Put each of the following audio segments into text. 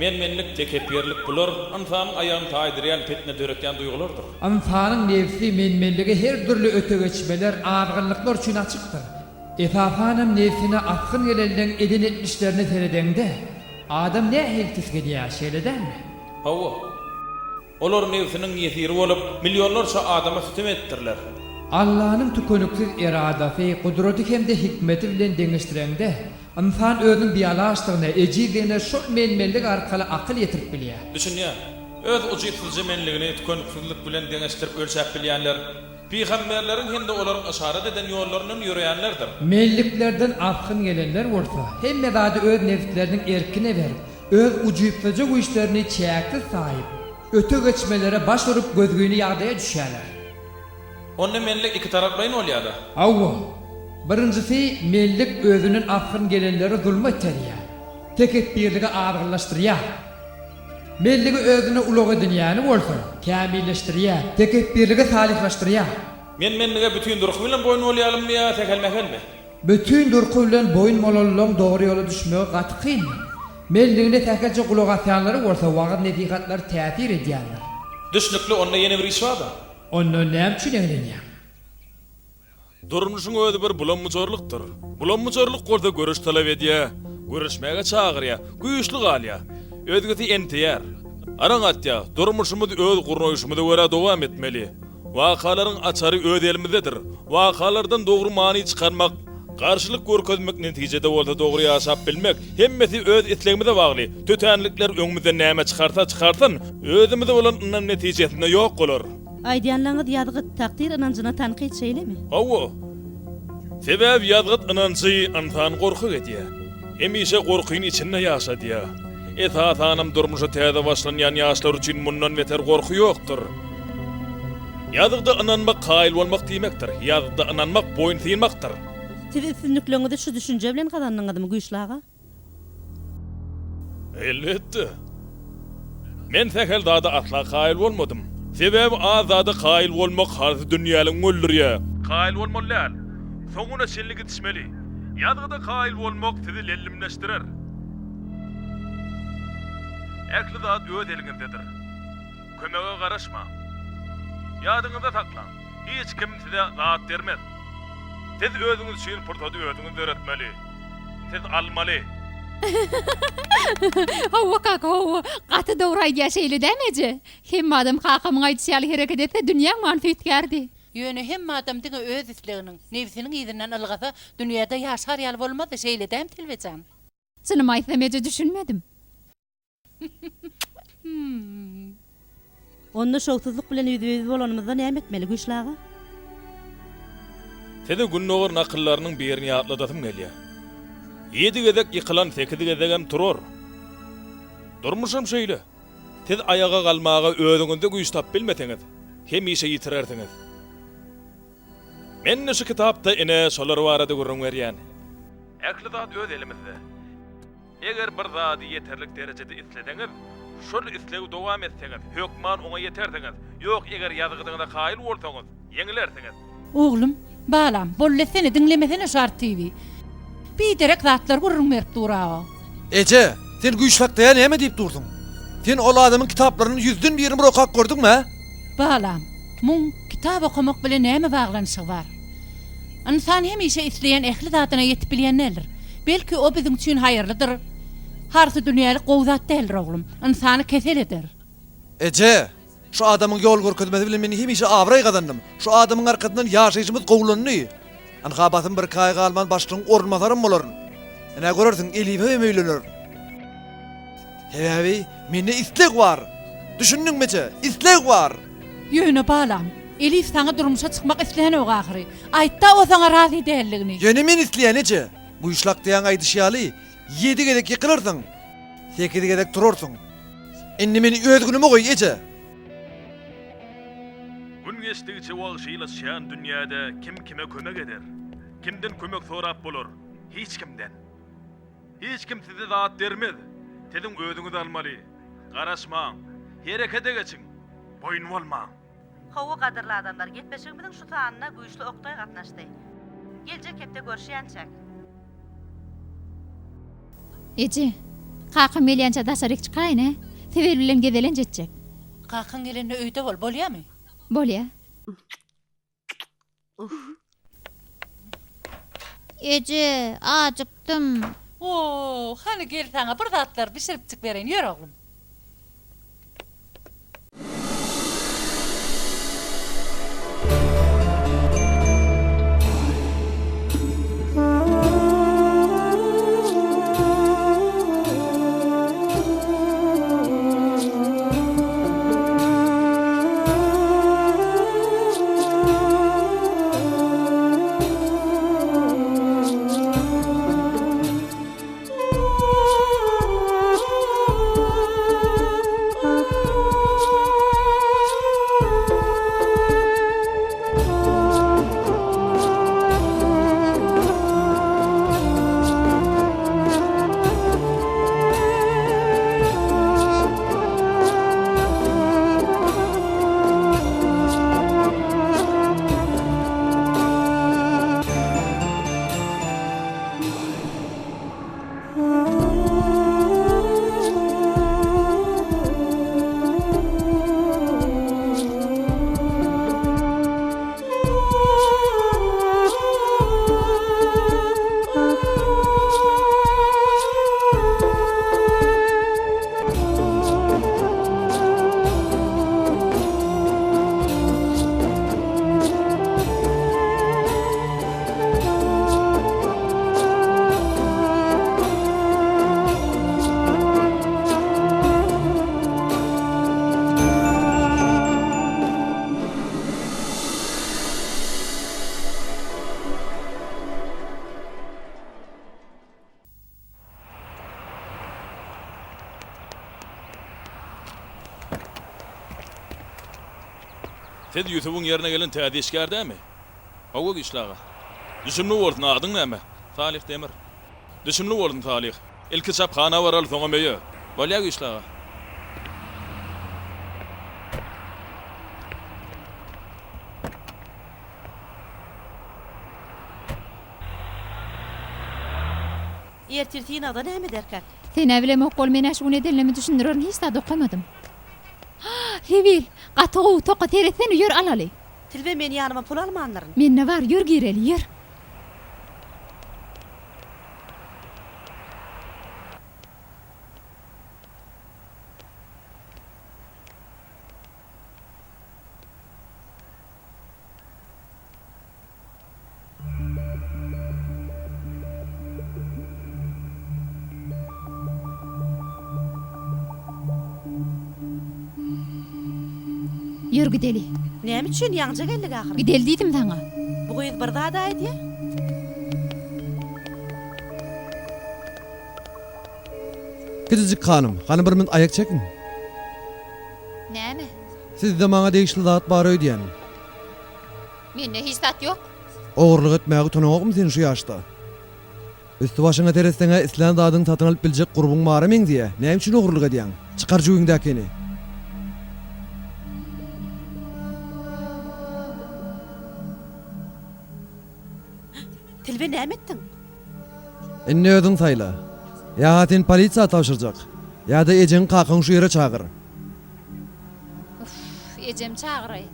Men-menlik, tekepbirlik bular ynsanyň aýagyny taýdyrýan, pitne döretýän duýgulardyr. Ynsanyň nebsi men-menlige her dürli öte geçmeler, azgynlyklar üçin açykdyr. Esasanam nebsine asgyn gelenleň eden etmişlerine seredeňde, adam nähili tisginýär, şeýle dälmi? Hawa. Olar nebsiniň ýesiri bolup, millionlarça adama sütem edipdirler. Allanyň tükeniksiz eradasy, gudraty hem-de hikmeti bilen deňeşdireňde, ynsan özüniň bialaçdygyna, ejizdigine şol men-menlik arkaly akyl ýetirip bilýär. Düşünýän. Öz ujypsyzja menligini tükeniksizlik bilen deňeşdirip ölçäp bilýänler, pygamberleriň hem-de olaryň yşarat eden ýollaryndan ýöreýänlerdir. Menliklerden asgyn gelenler bolsa, hemme zady öz nebsleriniň erkine berip, öz ujypsyzja güýçlerini çäksiz saýyp, öte geçmelere baş urup gözgyny ýagdaýa düşýärler. Onda menlik ikitaraplaýyn bolýar-da. Hawa. Birinjisi, menlik özünden asgyn gelenleri zulma iterýär, tekepbirlige azgynlaşdyrýar. Menligi özüne ulag edinýäni bolsa, kämilleşdirýär, tekepbirlige salyhlaşdyrýar. Men menlige bütin durky bilen boýun bolýalymmy ýa sähel-mähelmi? Bütin durky bilen boýun bolanlaň dogry ýola düşmegi gaty kyndyr. Menligine sähelçe gulak asýanlara bolsa wagyz-nesihatlar täsir edýändir. Düşnükli, onda ýene bir iş bar-da. Onda näme üçin eglenýäň? Durmuşyň özi bir bulam-bujarlykdyr. Bulam-bujarlyk bolsa göreş talap edýär, göreşmäge çagyrýar, güýçli galýar. Özgesi enteýär. Yraň atýar. Durmuşymyzy öz gurnaýşymyza görä dowam etmeli. Wakalaryň açary öz elimizdedir. Wakalardan dogry many çykarmak, garşylyk görkezmek netijede bolsa dogry ýaşap bilmek, hemmesi öz islegimize bagly. Tötänlikler öňümizden näme çykarsa çykarsyn, özümize bolan ynam netijesinde ýok bolar. Aýdýanlaňyz ýazgyt, takdyr ynanjyna tankyt şeýlemi? Hawa. Sebäbi ýazgyt ynanjy ynsany gorky edýär. Hemişe gorkyny içinde ýaşadýar. Esasanam durmuşa täze başlanýan ýaşlar üçin mundan beter gorky ýokdur. Ýazgyda ynanmak kaýyl bolmak diýmekdir. Ýazgyda ynanmak boýun synmakdyr. Siz üstünlikleňizi şu düşünje bilen gazandyňyzmy Güýçli aga? Elbetde. Men sähel zada asla kaýyl bolmadym. Sebäbi az zada kaýyl bolmak harsy dünýäligiňi öldürýär. Kaýyl bolmaly däl. Soňuna çenli gidişmeli. Ýazgyda kaýyl bolmak sizi lellimleşdirer. Ähli zat öz eliňizdedir. Kömege garaşmaň. Ýadyňyzda saklaň, hiç kim size zat bermez. Siz özüňiz üçin pursady özüňiz döretmeli. Siz almaly. Hawa kaka hawa, gaty dogry aýdýar şeýle dämi eje? Hemme adam kakamyň aýdyşy ýaly hereket etse dünýäň manysy üýtgärdi. Ýöne hemme adam diňe öz isleginiň, nebsiniň yzyndan ylgasa, dünýäde ýaşar ýaly bolmazdy, şeýle dämi Telbejan? Çynymy aýtsam eje düşünmedim. Onda şowsuzlyk bilen ýüzbe-ýüz bolanymyzda näme etmeli, Güýçli aga? Size gündogar nakyllarynyň birini ýatladasym gelýär. Ýedi gezek ýykylan sekiz gezegem turar. Durmuşam şeýle. Siz aýaga galmaga özüňizde güýç tapyp bilmeseňiz, hemişe ýitirersiňiz. Men-de şu kitapda ine şolar barada gürrüň berýän. Ähli zat öz elimizde. Eger bir zady ýeterlik derejede isleseňiz, şol islegi dowam etseňiz, hökman oňa ýetersiňiz. Ýok, eger ýazgydyňyza kaýyl bolsaňyz, ýeňilersiňiz. Oglum, balam, boldy etsene, diňlemesene şu artiwi. Biderek zatlar gürrüň berip dur-a o. Eje, sen güýç hakdaýa näme diýip dursuň? Sen ol adamyň kitaplarynyň ýüzden birini bir okap gördüňmi, hä? Balam, muň kitap okamak bilen näme baglanyşygy bar? Ynsan hemişe isleýän ähli zadyna ýetip bilýän däldir. Belki, o biziň üçin haýyrlydyr. Harsydünýälik gowy zat däldir, oglum. Ynsany kesel eder. Eje, şu adamyň ýol görkezmesi bilen men hemişe abraý gazandym. Şu adamyň arkasyndan ýaşaýşymyz gowulandy. Ynha, basym birki aý galman başlygyň orunbasarym bolaryn. Ine, görersiň, Elife hem öýlenerin. Sebäbi mende isleg bar. Düşündiňmi, eje? Isleg bar! Ýöne, balam, Elif saňa durmuşa çykmak islänok ahyry. Aýtda o saňa razy däldigini. Ýöne men isleýän eje. Güýçli akdyýaň aýdyşy ýaly, ýedi gezek ýykylarsyň, sekiz gezek turarsyň. Indi meni öz günüme goý, eje. Gün geçdigiçe wagşylaşýan dünýäde kim kime kömek eder? Kimden kömek sorap bolar? Hiç kimden. Hiç kim size zat bermez. Siziň özüňiz almaly. Garaşmaň. Herekete geçiň. Boýun bolmaň. Hawa gadyrly adamlar gepleşigimiziň şu sanyna Güýçli Oktaý gatnaşdy. Geljek hepde görüşýänçäk. Eje, Kakam gelýänçä daşaryk çykaýyn, hä? Sibel bilen gezelenç etjek. Kakaň gelende öýde bol, bolýamy? Bolýa. Eje, ajykdym. O, hany gel saňa bir zatlar bişiripjik bereýin, ýör oglum. Siz Ýusubyň ýerine gelen täze işgär dämi? Hawa, Güýçli aga. Düşümli bolsun, adyň näme? Salyh Demir. Düşümli bolsun, Salyh. Ilki çaphana baraly, soňam öýe. Bolýa, Güýçli aga. Ertir synagda näme ederkäk? Sen-ä bilemok bol, men-ä şu gün edenlerimi düşündirerin, hiç zat okamadym. Sebil, gaty gowy toka seretsene, ýör alaly. Tilbe men ýanyma pul almandyryn. Mende bar, ýör gireli, ýör. Ýör gideli. Näme üçin ýaňja geldik ahyry? Gideli diýdim saňa. Bu gyz bir zat aýdýa. Kiçijik hanym, hany bir minut aýak çekiň. Näme? Sizde maňa degişli zat bar öýdýän. Mende hiç zat ýok. Ogurlyk etmäge utanaňokmy sen şu ýaşda? Üsti-başyňa seretseň-ä islän zadyňy satyn alyp biljek gurbuň bara meňzeýä. Näme üçin ogurlyk edýäň? Çykar jübiňdäkini. Tilbe näme etdiň? Indi özüň saýla. Ýa-ha seni polisiýa tabşyrjak, ýa-da ejeňi kakaňy şu ýere çagyr. Uff, ejem çagyraý.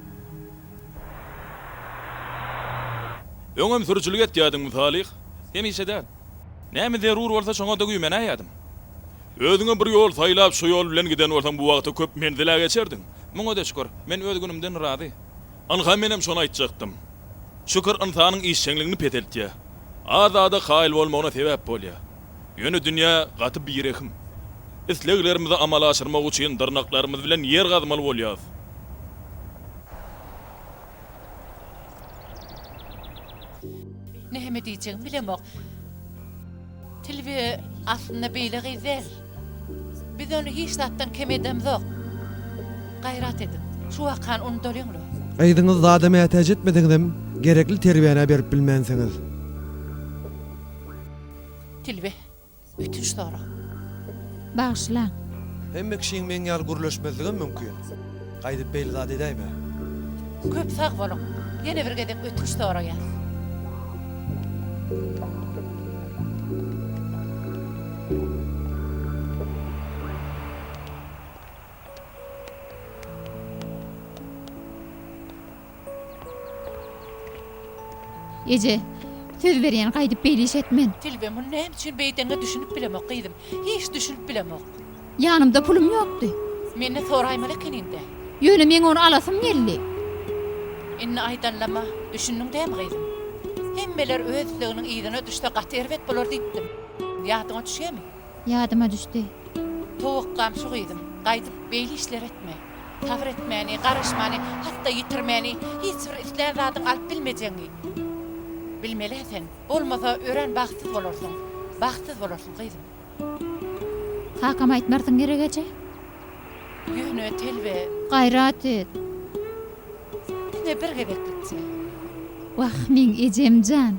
Öňem sürüjilik etýärdiňmi, Salyh? Hemişe däl. Näme zerur bolsa şoňa-da güýmenäýýärdim. Özüňe bir ýol saýlap, şo ýol bilen giden bolsaň bu wagta köp menzil-ä geçerdiň. Muňa-da şükür, men öz günümden razy. Ynha menem şony aýtjakdym. Şükür ynsanyň işjeňligini peseltýär. Az zada kaýyl bolmagyna sebäp bolýar. Ýöne dünýä gaty birehim. Isleglerimizi amala aşyrmak üçin dyrnaklarymyz bilen ýer gazmaly bolýarys. Näme diýjegimi bilemok. Tilbe aslynda beýle gyz däl. Biz ony hiç zatdan kem edemzok. Gaýrat ediň, şu wakany unudalyň-la. Gyzyňyz zada mätäç etmeseňizem, gerekli terbiýäni-ä berip bilmänsiňiz. Tilbe, ötünç sora. Bagyşlaň. Hemme kişiň meň ýaly gürleşmezligem mümkin. Gaýdyp beýle zat edäýme. Köp sag boluň. Ýene bir gezek ötünç soraýas. Eje, söz berýän gaýdyp beýle iş etmen. Telbe, muny näme üçin beýdeniňe düşünip bilemok, gyzym. Hiç düşünip bilemok. Ýanymda pulum ýokdy. Menden soraýmaly ekeniň-dä. Ýöne meň ony alasym geldi. Indi aýdanlama düşündiň dämi gyzym? Hemmeler öz isleginiň yzyna düşse gaty erbet bolar diýipdim. Ýadyňa düşýämi? Ýadyma düşdi. Towakgam şu gyzym, gaýdyp beýle işler etme. Sabyr etmäni, garaşmany, hatda ýitirmäni, hiç bir islän zadyňy alyp bilmejegiňi bilmeli-ä sen. Bolmasa örän bagtsyz bolarsyň. Bagtsyz bolarsyň gyzym. Kakama aýtmarsyň gerek eje. Ýöne telbe. Gaýrat et. Diňe bir gezeklikçe. Wah meň ejemjan.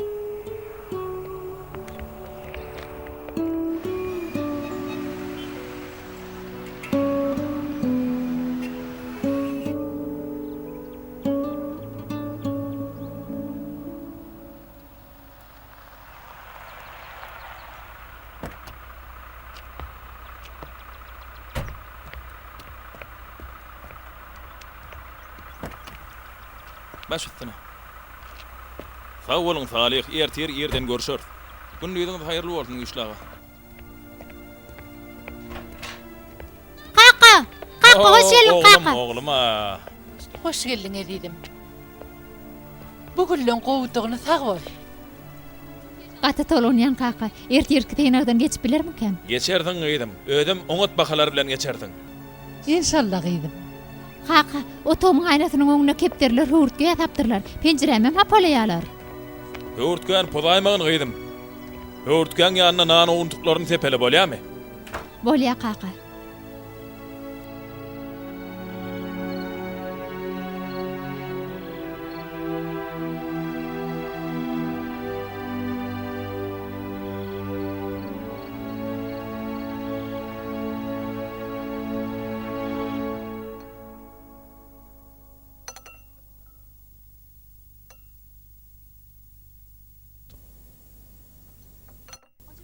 Baş üstüne. Sag boluň Salyh, ertir irden görşeris. Gündiziňiz haýyrly bolsun Güýçli aga. Kaka! Kaka hoş geldiň kaka. Oglum, oglum-a. Hoş geldiň ezizim. Bu gülleň gowudygyny sag bol. Gaty tolgunýan kaka. Ertirki synagdan geçip bilermikäm? Geçersiň gyzym. Özem oňat bahalar bilen geçersiň. Enşalla gyzym. Kaka, otagymyň aýnasynyň öňünde kepderiler höwürtge ýasapdyrlar. Penjirämem hapalaýarlar. Höwürtgäni pozaýmagyn gyzym. Höwürtgäň ýanyna nan owuntyklaryny sepele bolýamy? Bolýa kaka.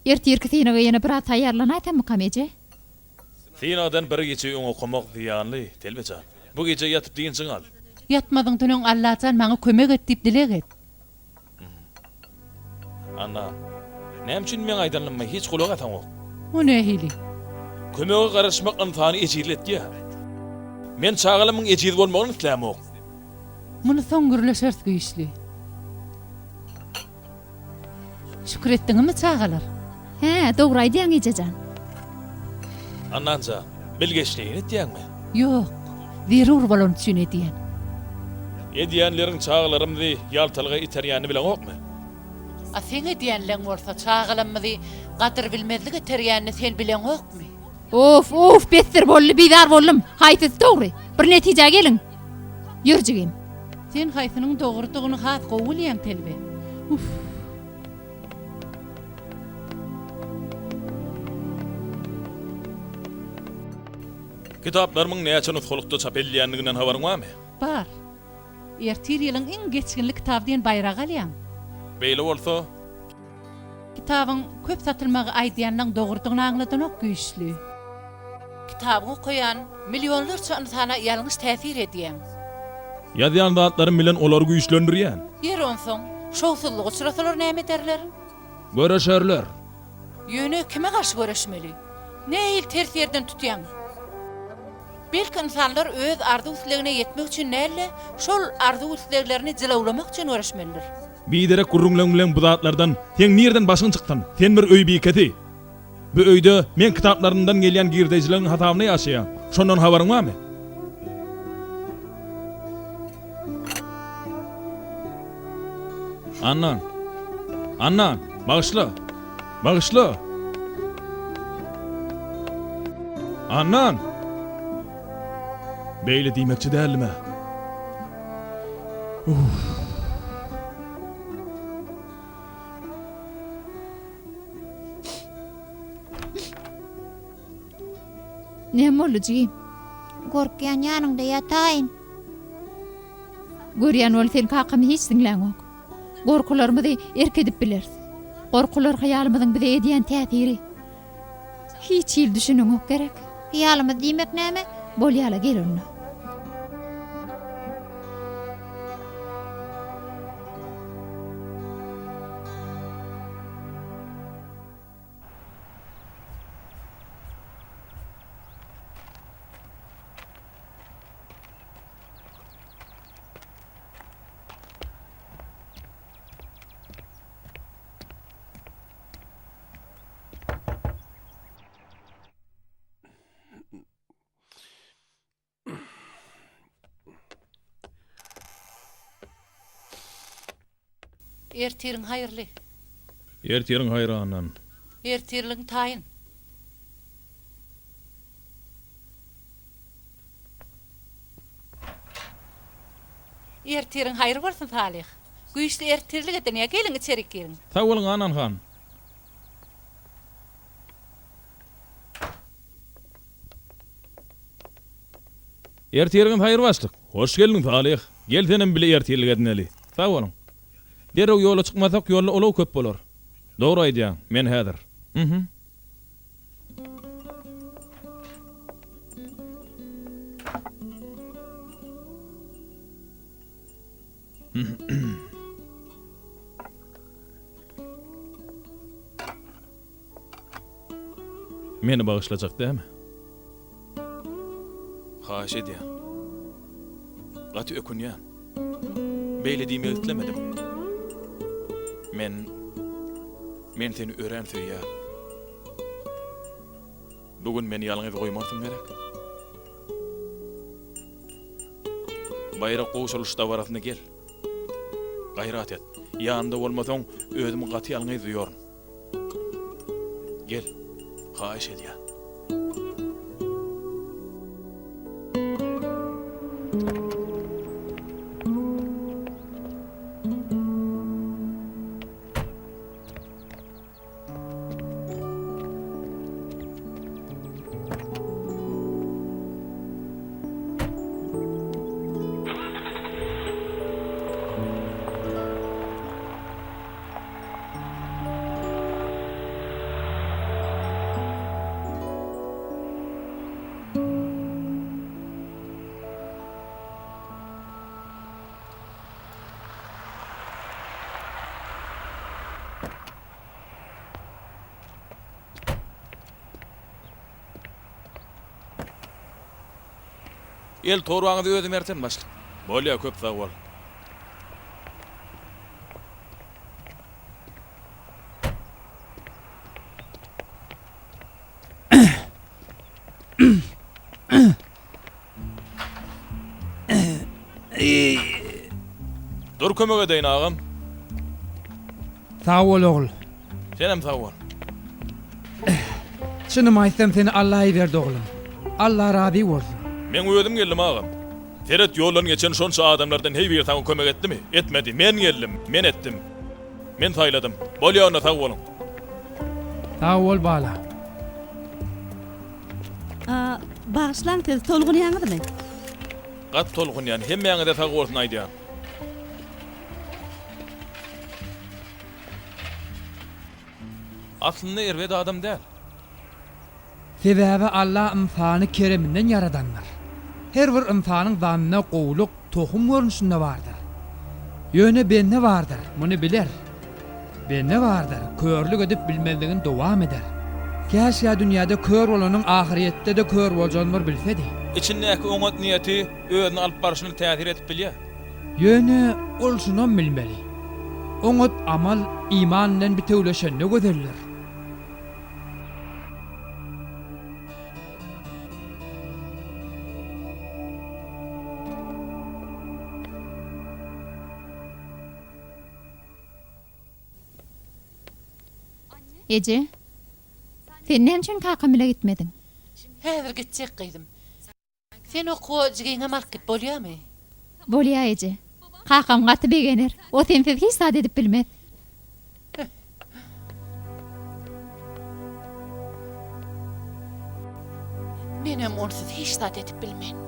Ertirki synaga ýene biraz taýýarlanaýsammykam, eje? Synagdan bir gije öň okamak zyýanly, Telbe jan. Bu gije ýatyp dynjyňy al. Ýatmazyňdan öň Allajan maňa kömek et diýip dileg et. Anna, näme üçin meň aýdanyma hiç gulak asaňok? O nähili? Kömege garaşmak ynsany ejizletýär. Men çagalamyň ejiz bolmagyny islämok. Muny soň gürleşeris güýçli. Şükür etdiňizmi çagalar? Hä, dogry aýdýaň ejejan. Annan jan, bilgeşleýin etýäňmi? Ýok, zerur bolany üçin edýän. Edýänleriň çagalarymyzy ýaltalyga iterýänini bileňokmy? A seň edýänleň bolsa çagalamyzy gadyrbilmezlik iterýänini sen bileňokmy? Of, of, besdir boldy, bizar boldum. Haýsysy dogry? Bir netijä geliň. Ýör jigim. Sen haýsynyň dogrudygyny has gowy bilýäň telbe. Uff. Kitaplarymyň näçe nusgalykda çap edilýändiginden habaryň barmy? Bar. Ertir ýylyň iň geçginli kitaby diýen baýragy alýaň. Beýle bolsa. Kitabyň köp satylmagy aýdýanlaň dogrudygyny aňladanok güýçli. Kitabyňy okaýan millionlarça ynsana ýalňyş täsir edýäň. Ýazýan zatlarym bilen olary güýçlendirýän. Ýeri onsoň, şowsuzlyga uçrasalar näme ederler? Göreşerler. Ýöne kime garşy göreşmeli? Nähili ters ýerden tutýaň? Belki ynsanlar öz arzuw-islegine ýetmek üçin däl-de, şol arzuw-isleglerini jylawlamak üçin göreşmelidir. Biderek gürrüňleň bilen bu zatlardan seň nirden başyň çyksyn? Sen bir öý bikesi. Bu öýde meň kitaplarymdan gelýän girdeýjileriň hasabyna ýaşaýaň. Şondan habaryň barmy? Annan. Annan, bagyşla. Bagyşla. Annan! Beýle diýmekçi däldim-ä. Uff. Näme boldy, jigim? Gorkýan ýanyňda ýataýyn. Görýän bol sen kakamy hiç diňläňok. Gorkularymyzy erk edip bileris. Gorkular hyýalymyzyň bize edýän täsiri. Hiç hili düşüneňok gerek. Hyýalymyz diýmek näme? Bolýala gel onda. Ertiriň haýyrly. Ertiriň haýry Annan. Ertirligiň taýyn. Ertiriň haýry bolsun Salyh. Güýçli ertirlik edinýär. Geliň içerik giriň. Sag boluň Annan han. Ertiriňiz haýyr başlyk. Hoş geldiň Salyh. Gel senem bile ertirlik edineli. Sag boluň. Derrew ýola çykmasak ýolda ulag köp bolar. Dogry aýdýaň. Men häzir. Mhm. Meni bagyşlajak dämi? Haýyş edýän. Gaty ökünýän. Beýle diýmek islemedim. Men Men seni örän söýýän. Bu gün meni ýalňyz goýmarsyň gerek? Baýrak gowşurylyş dabarasyna gel. Gaýrat et. Ýanymda bolmasaň, özümi gaty ýalňyz duýaryn. Gel, haýyş edýän. El torbaňyzy özüm erten başlyk. Bolýa köp sag bol. Dur kömek edeýin agam. Sag bol ogul. Senem sag bol. Çynymy aýtsam seni Alla iberdi oglum. Alla razy bolsun. Meň özüm geldim agam. Seret ýoldan geçen şonça adamlardan heý biri saňa kömek etdimi? Etmedi. Men geldim. Men etdim. Men saýladym. Bolýa onda sag boluň. Sag bol bala. A, bagyşlaň siz tolgunýaňyzmy? Gaty tolgunýan. Hemmäňize sag bolsun aýdýan. Aslynda erbet adam däl. Sebäbi Alla ynsany kereminden ýaradandyr. Her bir ynsanyň zandynda gowulyk tohum görnüşinde bardyr. Ýöne bende bardyr, muny biler. Bende bardyr, körlük edip bilmezligini dowam eder. Käşgä dünýäde kör bolanyň ahyrýetde-de kör boljagyny bir bilsedi. Içindäki oňat niýeti özüni alyp barşyna täsir edip bilýär. Ýöne ol şunam bilmeli. Oňat amal iman bilen bitewleşende gözeldir. Eje, sen näme üçin kakam bile gitmediň? Häzir gitjek gyzym. Sen okuwa jigiňem alyp git, bolýamy? Bolýa eje. Kakam gaty begener. O sensiz hiç zat edip bilmez. Menem onsuz hiç zat edip bilmen.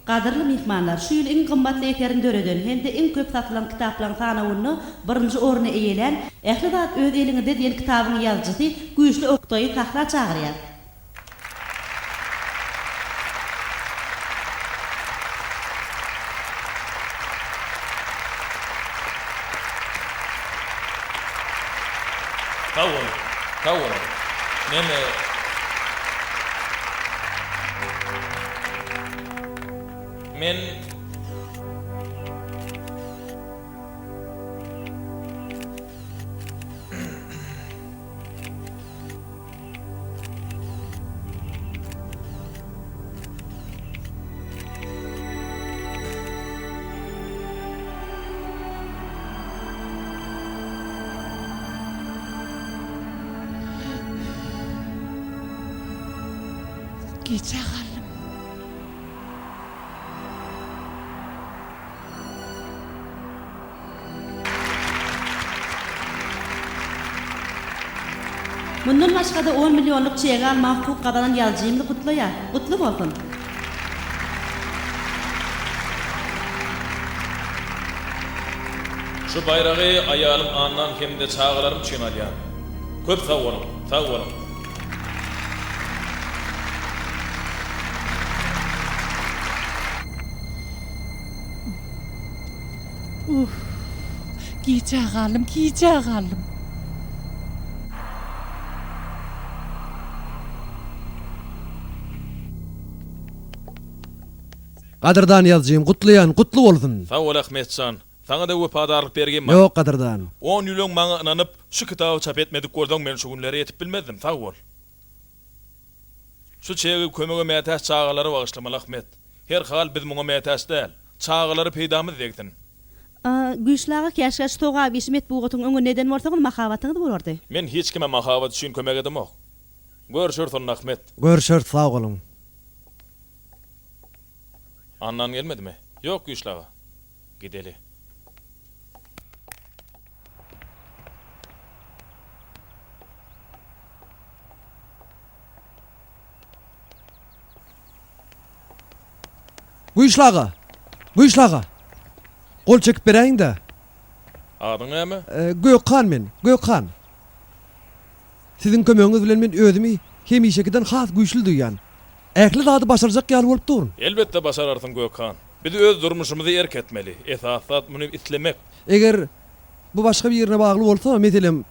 Gadyrly myhmanlar, şu ýyl iň gymmatly eserini döreden hem-de iň köp satylan kitaplaryň sanawynda birinji orny eýelän Ähli zat öz eliňizde diýen kitabyň ýazyjysy Güýçli Oktaýy sahna çagyrýar. Sag boluň, sag boluň. Men Men Gijä galdym. Mundan başga-da on millionlyk çegi almaga hukuk gazanan ýazyjymyzy gutlaýar. Gutly bolsun! Şu baýragy aýalym Annan hem-de çagalarym üçin alýan. Köp sag boluň, sag boluň. Uff, gijä galdym, gijä galdym. Gadyrdan ýazyjym, gutlaýan, gutly bolsun! Sag bol Ahmetjan. Saňa-da wepadarlyk bergim bar. Ýok, gadyrdan. On ýyl öň maňa ynanyp, şu kitaby çap etmedik bolsaň, men şu günlere ýetip bilmezdim. Sag bol. Şu çegi kömege mätäç çagalara bagyşlamaly Ahmet. Her hal biz muňa mätäç däl. Çagalara peýdamyz degsin. A, Güýçli aga käşgä şu sogap işi metbugatyň öňünde eden bolsaňyz mahabatyňyz bolardy. Men hiç kime mahabat üçin kömek edemok. Görşeris onda Ahmet. Görşeris sag boluň. Annan gelmedimi? Ýok Güýçli aga. Gideli. Güýçli aga! Güýçli aga! Gol çekip beräýiň-dä. Adyň näme? Gökhan men, Gökhan. Siziň kömegiňiz bilen men özümi hemişekiden has güýçli duýýan. Ähli zady başarjak ýaly bolup durun. Elbetde başararsyň, Gökhan. Biz öz durmuşymyzy erk etmeli. Esasy zat muny islemek. Eger bu başga birine bagly bolsa, meselem,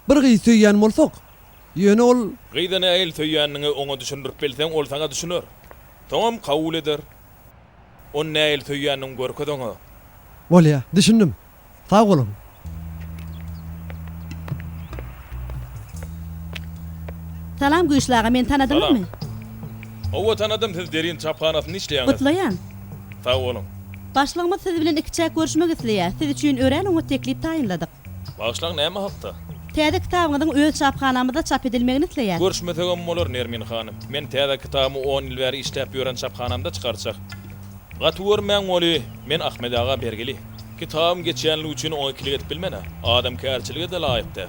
Bir gyzy söýýän bolsak, ýöne ol. Gyza nähili söýýäniňi oňa düşündirip bilseň, ol saňa düşüner. Soňam kabul eder. Ony nähili söýýäniňi görkez oňa. Bolýa, düşündim. Sag boluň. Salam Güýçli aga, meni tanadyňyzmy? Salam. Hawa tanadym, siz Derin çaphanasynda işleýäňiz. Gutlaýan. Sag boluň. Başlygymyz siz bilen ikiçäk görüşmek isleýär. Siz üçin örän oňat teklip taýynladyk. Bagyşlaň näme hakda? Täze kitabyňyzyň öz çaphanamyzda çap edilmegini isleýäs. Görüşmesegem bolar Nermin hanym. Men täze kitabymy on ýyl bäri işläp ýören çaphanamda çykarjak. Gaty görmäň weli, men Ahmet aga bergili. Kitabym geçýänligi üçin oňa ikilik edip bilmen-ä. Adamkärçilige-de laýyk däl.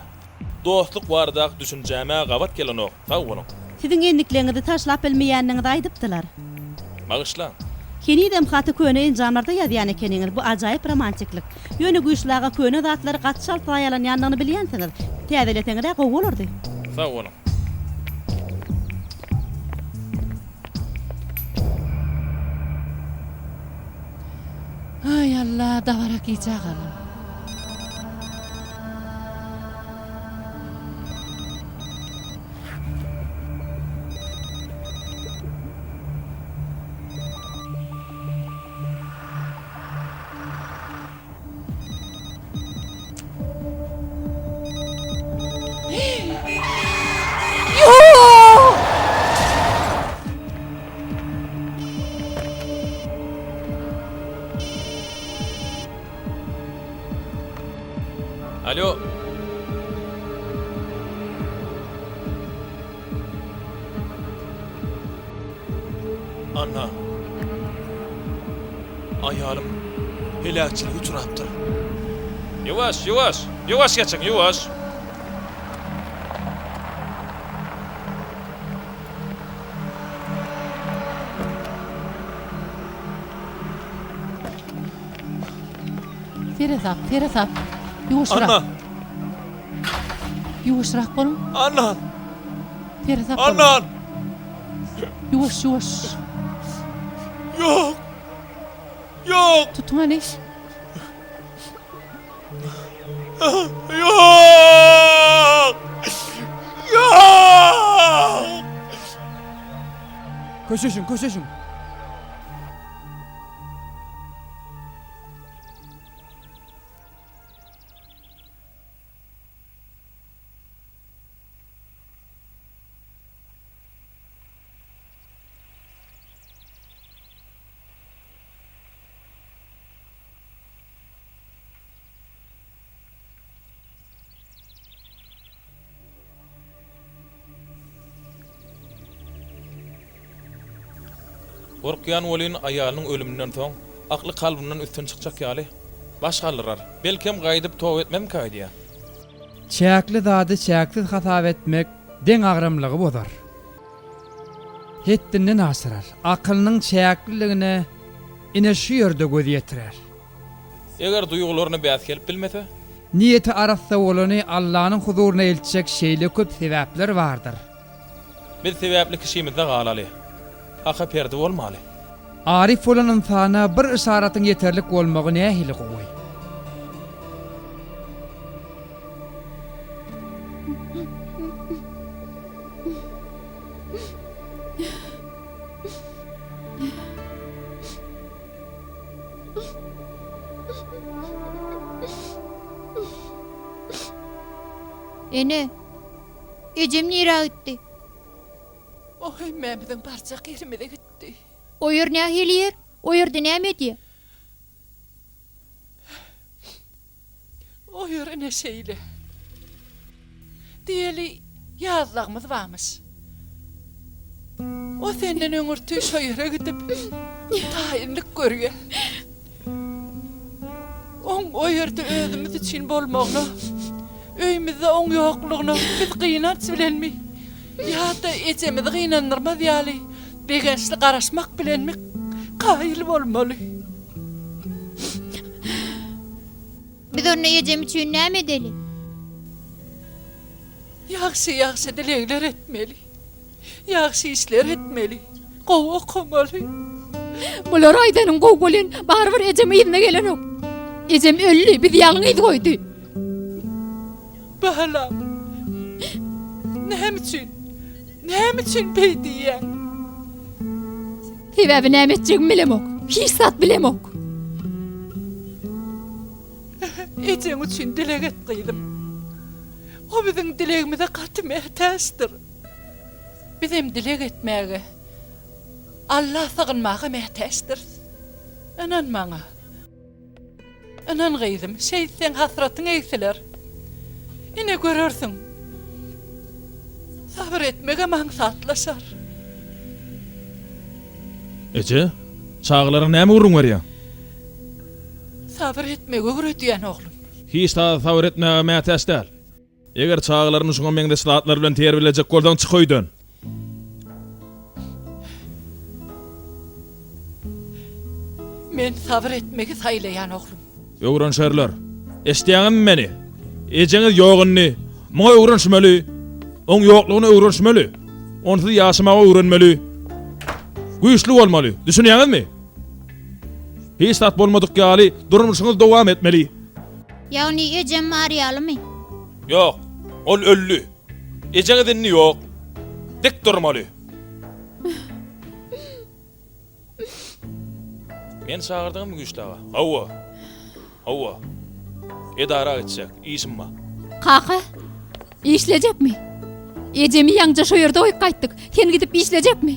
Dostluk baradaky düşünjäme gabat gelenok. Sag boluň. Siziň endikleňizi taşlap bilmeýändigiňizi aýdypdylar. Bagyşlaň. Henizem haty köne enjamlarda ýazýan ekeniňiz, bu ajaýyp romantiklik. Ýöne Güýçli aga köne zatlary gaty çalt zaýalanýandygyny bilýänsiňiz. Täzeleseňiz-ä gowy bolardy. Sag boluň. Aý Alla dabara gijä galdym. Ýok! Alo. Anna. Aýalym heläkçilige uçrapdyr. Ýuwaş, ýuwaş, ýuwaş geçiň, ýuwaş. Seresap, seresap. Ýuwaşrak. Anna. Ýuwaşrak boluň. Anna. Seresap boluň. Anna. Ýuwaş, ýuwaş. Ýok. Ýok. Tutuň hany. Ýok. Ýok. Köşeşiň, köşeşiň. Gorkýan welin aýalynyň ölüminden soň akly kalbyndan üstün çykjak ýaly. Baş galdyrar. Belkem gaýdyp toba etmezmikä öýdýän. Çäkli zady çäksiz hasap etmek deňagramlygy bozar. Hetdinden aşyrar. Akylynyň çäkliligine ine şu ýerde göz ýetirer. Eger duýgularyna bäs gelip bilmese? Niýeti arassa bolany Allanyň huzuryna eltjek şeýle köp sebäpler bardyr. Biz sebäpli kişimizde galaly. Haka perdi bolmaly. Aryf bolan ynsana bir yşaratyň ýeterlik bolmagy nähili gowy. Ene, ejem nirä gitdi? O hemmämiziň barjak ýerimize gitdi. O ýer nähili ýer? O ýerde näme edýä? O ýer ine şeýle. Diýeli, ýazlagymyz barmyş. O senden öňürti şo ýere gidip, taýynlyk görýä. Oň o ýerde özümiz üçin bolmagyna, öýümizde oň ýoklugyna biz gynanç bilenmi ýa-da ejemizi gynandyrmaz ýaly begençli garaşmak bilenmi kaýyl bolmaly. Biz onda ejem üçin näme edeli? Ýagşy-ýagşy dilegler etmeli. Ýagşy işler etmeli. Gowy okamaly. Bulary aýdanyň gowy welin, barybir ejem yzyna gelenok. Ejem öldi, bizi ýalňyz goýdy. Balam, näme üçin, näme üçin beý diýýäň? Sebäbi näme etjegimi bilemok. Hiç zat bilemok. Ejeň üçin dileg et, gyzym. O biziň dilegimize gaty mätäçdir. Bizem dileg etmäge, Alla sygynmaga mätäçdiris. Ynan maňa. Ynan gyzym, şeýtseň hasratyň egsiler. Ine görersiň. Sabyr etmegem aňsatlaşar. Eje, çagalara näme gürrüň berýäň? Sabyr etmegi öwredýän, oglum. Hiç zada sabyr etmäge mätäç däl. Eger çagalaryny şuňa meňzeş zatlar bilen terbiýelejek bolsaň çyk öýden. Men sabyr etmegi saýlaýan oglum. Öwrenşerler. Eşidýäňizmi meni? Ejeňiz ýok indi. Muňa öwrenişmeli. Oň ýoklugyna öwrenişmeli. Onsuz ýaşamaga öwrenmeli. Güýçli bolmaly. Düşünýäňizmi? Hiç zat bolmadyk ýaly durmuşyňyzy dowam etmeli. Ýagny ejem bar ýalymy? Ýok, ol öldi. Ejeňiz indi ýok. Dik durmaly. Meni çagyrdyňyzmy Güýçli aga? Hawa. Hawa. Edara gitjek, işim bar. Kaka, işlejekmi? Ejemi ýaňja şo ýerde goýup gaýtdyk. Sen gidip işlejekmi?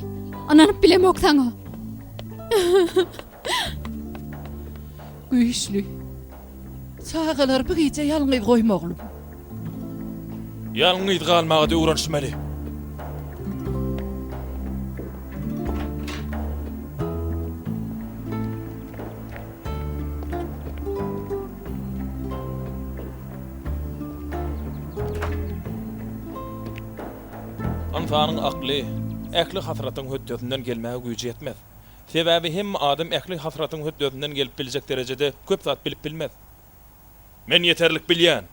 Ynanyp bilemok saňa. Güýçli. Çagalary bu gije ýalňyz goýma oglum. Ýalňyz galmaga-da öwrenişmeli. Ynsanyň akly ähli hasratyň hötdesinden gelmäge güýji ýetmez. Sebäbi hemme adam ähli hasratyň hötdesinden gelip biljek derejede köp zat bilip bilmez. Men ýeterlik bilýän.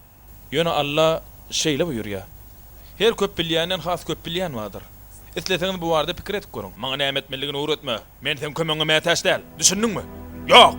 Ýöne Alla şeýle buýurýar. Her köp bilýänden has köp bilýän bardyr. Isleseňiz bu barada pikir edip görüň. Maňa näme etmelidigini öwretme. Men seň kömegiňe mätäç däl. Düşündiňmi? Ýok!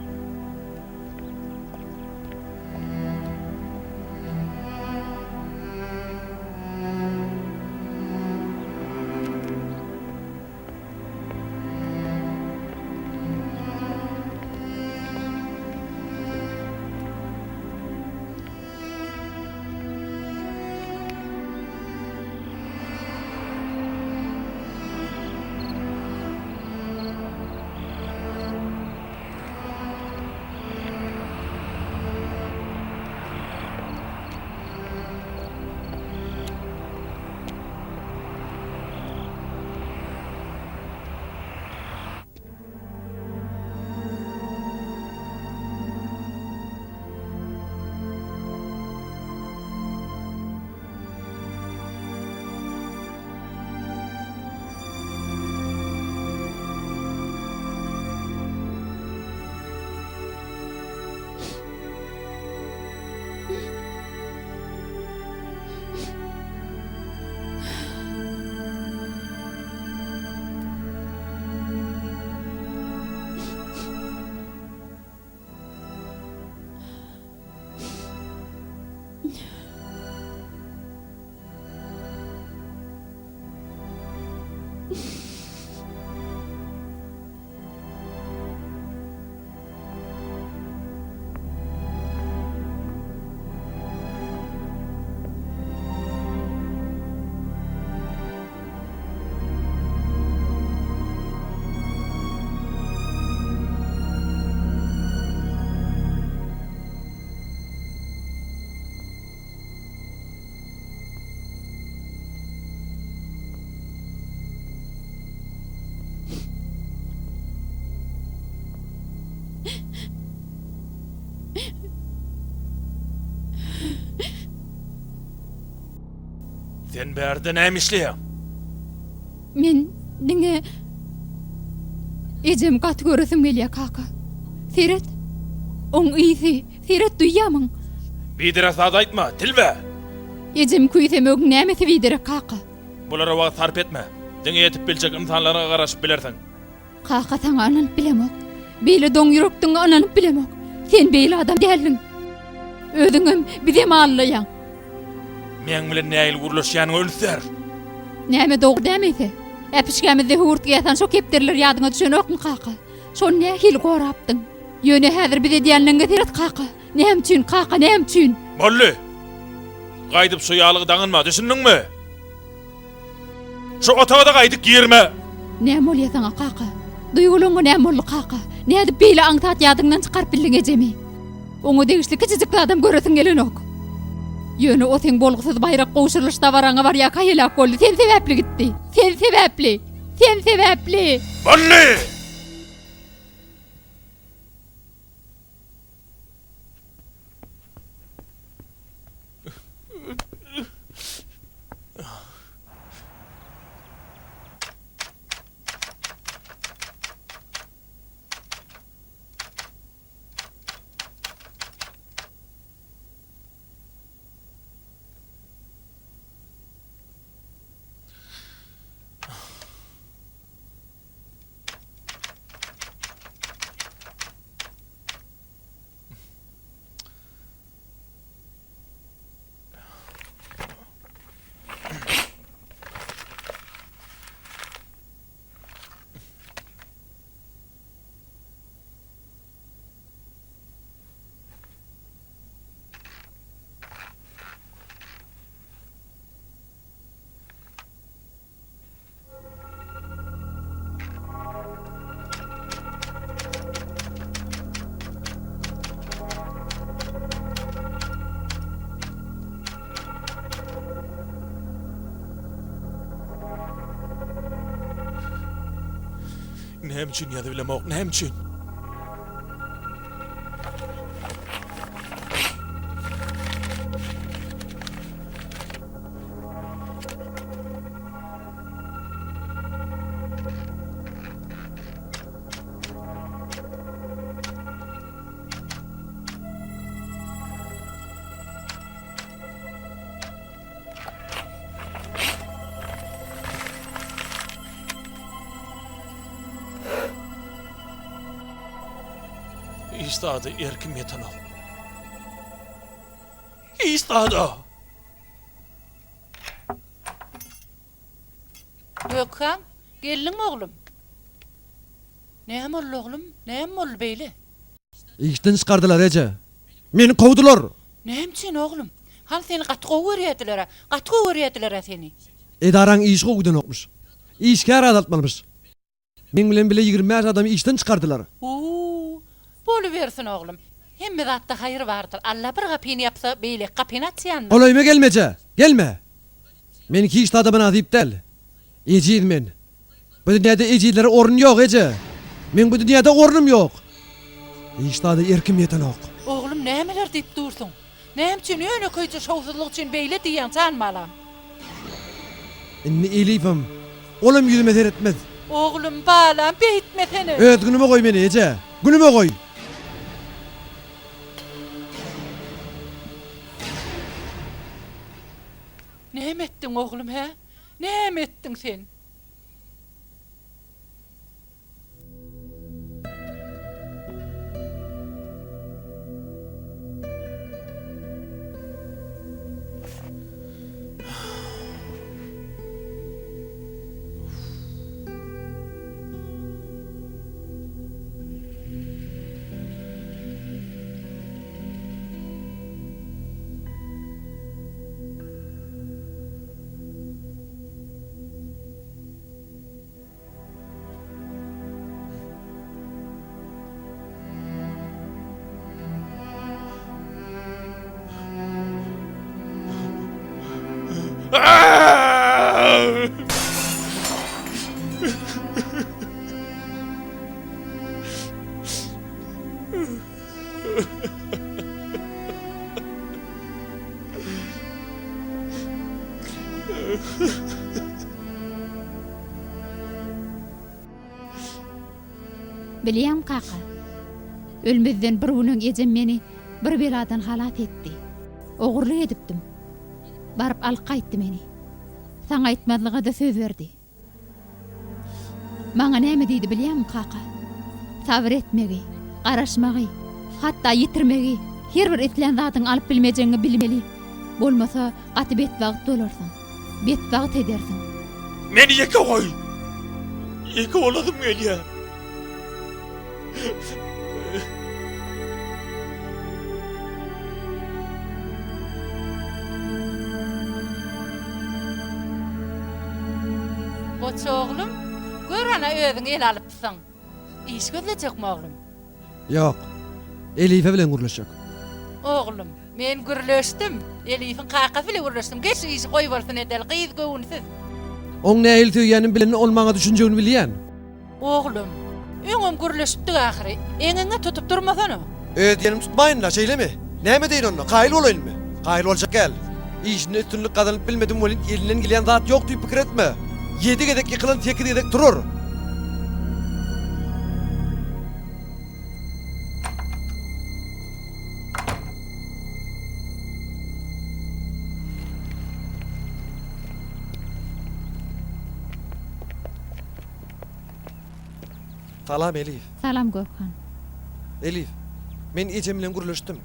Sen bärde näme işleýäň? Men diňe ejemi gaty göresim gelýär, kaka. Seret, oň ysy, seret duýýamyň? Biderek zat aýtma, tilbe! Ejemi küýsemegiň nämesi biderek, kaka? Bulara wagt sarp etme. Diňe ýetip biljek ynsanlaryňa garaşyp bilersiň. Kaka saňa ynanyp bilemok. Beýle doň ýürekdigiňe ynanyp bilemok. Sen beýle adam däldiň. Özüňem, bizem aldaýaň. Meň bilen nähili gürleşýäniňe üns ber. Näme dogry dämi eýse? Äpişgämizde höwürtge ýasan şo kepderiler ýadyňa düşenokmy kaka? Şony nähili gorapdyň? Ýöne häzir biz edýänleriňe seret kaka. Näme üçin kaka näme üçin? Boldy. Gaýdyp şu ýalygy daňynma, düşündiňmi? Şu otaga-da gaýdyp girme! Näme bolýa saňa, kaka? Duýgularyňa näme boldy, kaka? Nädip beýle aňsat ýadyňdan çykaryp bildiň ejemi? Oňa degişli kiçijik zadam göresiň gelenok. Ýöne o seň bolgusyz baýrak gowşurylyş dabaraňa barýarka heläk boldy. Sen sebäpli gitdi. Sen sebäpli! Sen sebäpli! Boldy! Näme üçin ýazyp bilemok, näme üçin? Hiç zada erkim ýetenok. Hiç zada! Gökhan, geldiňmi oglum? Näme boldy oglum? Näme boldy beýle? Işden çykardylar eje. Meni kowdular. Näme üçin oglum? Hany seni gaty gowy görýärdiler-ä. Gaty gowy görýärdiler-ä seni. Edaraň işi gowy gidenokmyş. Işgär azaltmalymyş. Meň bilen bile 25 adamy işden çykardylar. Uu, bolubersin oglum. Hemme zatda haýyr bardyr. Alla bir gapyny ýapsa, beýleki gapyny açýandyr. Golaýyma gelme eje, gelme! Men hiç zada mynasyp däl. Ejiz men. Bu dünýäde ejizlere orun ýok, eje! Meň bu dünýäde ornum ýok. Hiç zada erkim ýetenok. Oglum, nämeler diýip dursuň? Näme üçin ýönekeýje şowsuzlyk üçin beýle diýýäň, jan balam? Indi Elifem, olam ýüzüme seretmez. Oglum, balam, beýtmesene! Öz günüme goý meni, eje! Günüme goý! Näme etdiň, oglum, hä? Näme etdiň sen? Bilýäňmi kaka, ölmezden bir gün öň ejem meni bir beladan halas etdi. Ogurlyk edipdim. Baryp alyp gaýtdy meni. Saňa aýtmazlyga-da söz berdi. Maňa näme diýdi bilýäňmi, kaka? Sabyr etmegi, garaşmagy, hatda ýitirmegi, her bir islän zadyňy alyp bilmejegiňi bilmeli. Bolmasa, gaty betbagt bolarsyň. Betbagt edersiň. Meni ýeke goý! Ýeke bolasym gelýär. Goç oglum, gör ana özüň el alypsyň. Iş gözlejekmi oglum? Ýok. Elife bilen gürleşjek. Oglum, men gürleşdim. Elifiň kakasy bile gürleşdim. Geç şu işi goýbolsun edeli, gyz göwünsiz. Oň nähili söýýänimi bilende ol maňa düşünjegini bilýän. Oglum, öňem gürleşipdik ahyry. Eňeňe tutup durmasana. Öz diýenimi tutmaýyn-la, şeýlemi? Näme edeýin onda, kaýyl bolaýynmy? Kaýyl boljak däl. Işinde üstünlik gazanyp bilmedim welin elinden gelýän zat ýok diýip pikir etme. Ýedi gezek ýykylan sekiz gezek turar. Salam Elif. Salam Gökhan. Elif, men ejem bilen gürleşdim.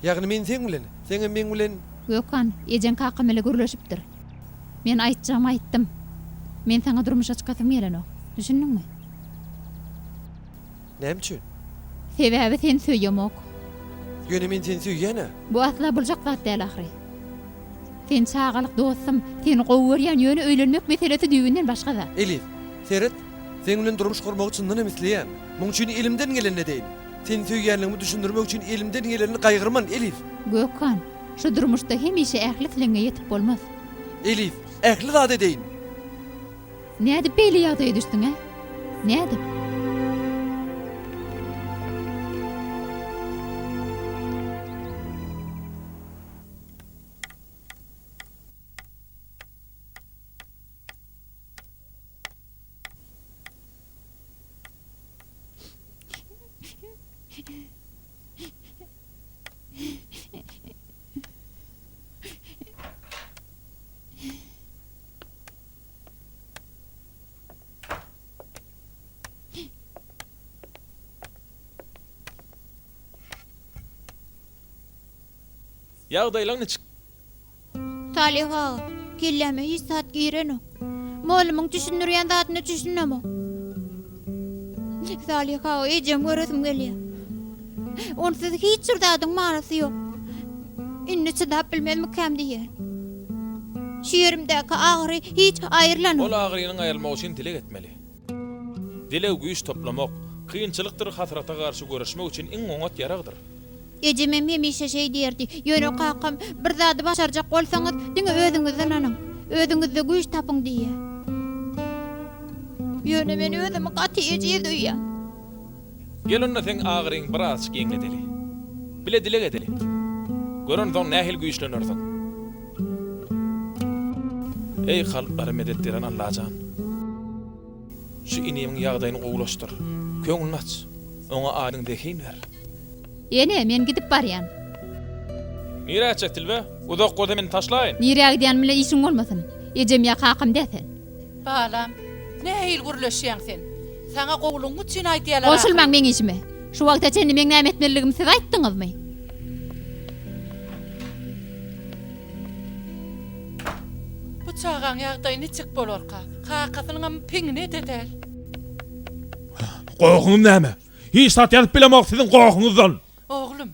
Ýagny men seň bilen, seňem meň bilen. Gökhan, ejeň kakam bile gürleşipdir. Men aýtjagymy aýtdym. Men saňa durmuşa çykasym gelenok. Düşündiňmi? Näme üçin? Sebäbi seni söýemok. Ýöne men seni söýýän-ä. Bu asla boljak zat däl ahyry. Sen çagalyk dostum, seni gowy görýän, ýöne öýlenmek meselesi düýbünden başga zat. Elif, seret, seň bilen durmuş gurmagy çyndan hem isleýän. Muň üçin elimden gelenini edeýin. Seni söýýänligimi düşündirmek üçin elimden gelenini gaýgyrman, Elif. Gökhan, şu durmuşda hemişe ähli islegiňe ýetip bolmaz. Elif, ähli zady edeýin. Nädip beýle ýagdaýa düşdüň, ä? Nädip? Ýagdaýlaň niçik? Salyh aga, kelläme hiç zat girenok. Mollumyň düşündirýän zadyna düşünemok. Salyh aga, ejemi göresim gelýär. Onsuz hiç bir zadyň manysy ýok. Indi çydap bilmezmikäm diýýän. Şu ýerimdäki agyry hiç aýrylanok. Ol agyrynyň aýrylmagy üçin dileg etmeli. Dileg güýç toplamak, kynçylykdyr hasrata garşy göreşmek üçin iň oňat ýaragdyr. Ejemem hemişe şeý diýerdi. Ýöne kakam, Bir zady başarjak bolsaňyz, diňe özüňize ynanyň. Özüňizde güýç tapyň diýýär. Ýöne men özümi gaty ejiz duýýan. Gel onda seň agyryňy birazjyk ýeňledeli. Bile dileg edeli. Görensoň nähili güýçlenersiň. Eý kalplara medet beren Allajan! Şu inimiň ýagdaýyny gowulaşdyr. Köňlüni aç. Oňa aýdyň zehin ber. Ene, men gidip barýan. Nirä gitjek Tilbe? Uzak bolsa meni taşlaýyn. Nirä gidýänim bilen işiň bolmasyn. Ejem ýa kakam dä sen. Balam, nähili gürleşýäň sen? Saňa gowulygyň üçin aýdýalar ahyry. Goşulmaň meň işime. Şu wagta çenli meň näme etmeliligimi siz aýtdyňyzmy? Bu çagaň ýagdaýy niçik bolarka? Kakasynyňam piňine-de däl. Gohuňyz näme? Hiç zat ýazyp bilemok siziň gohuňyzdan. Oglum,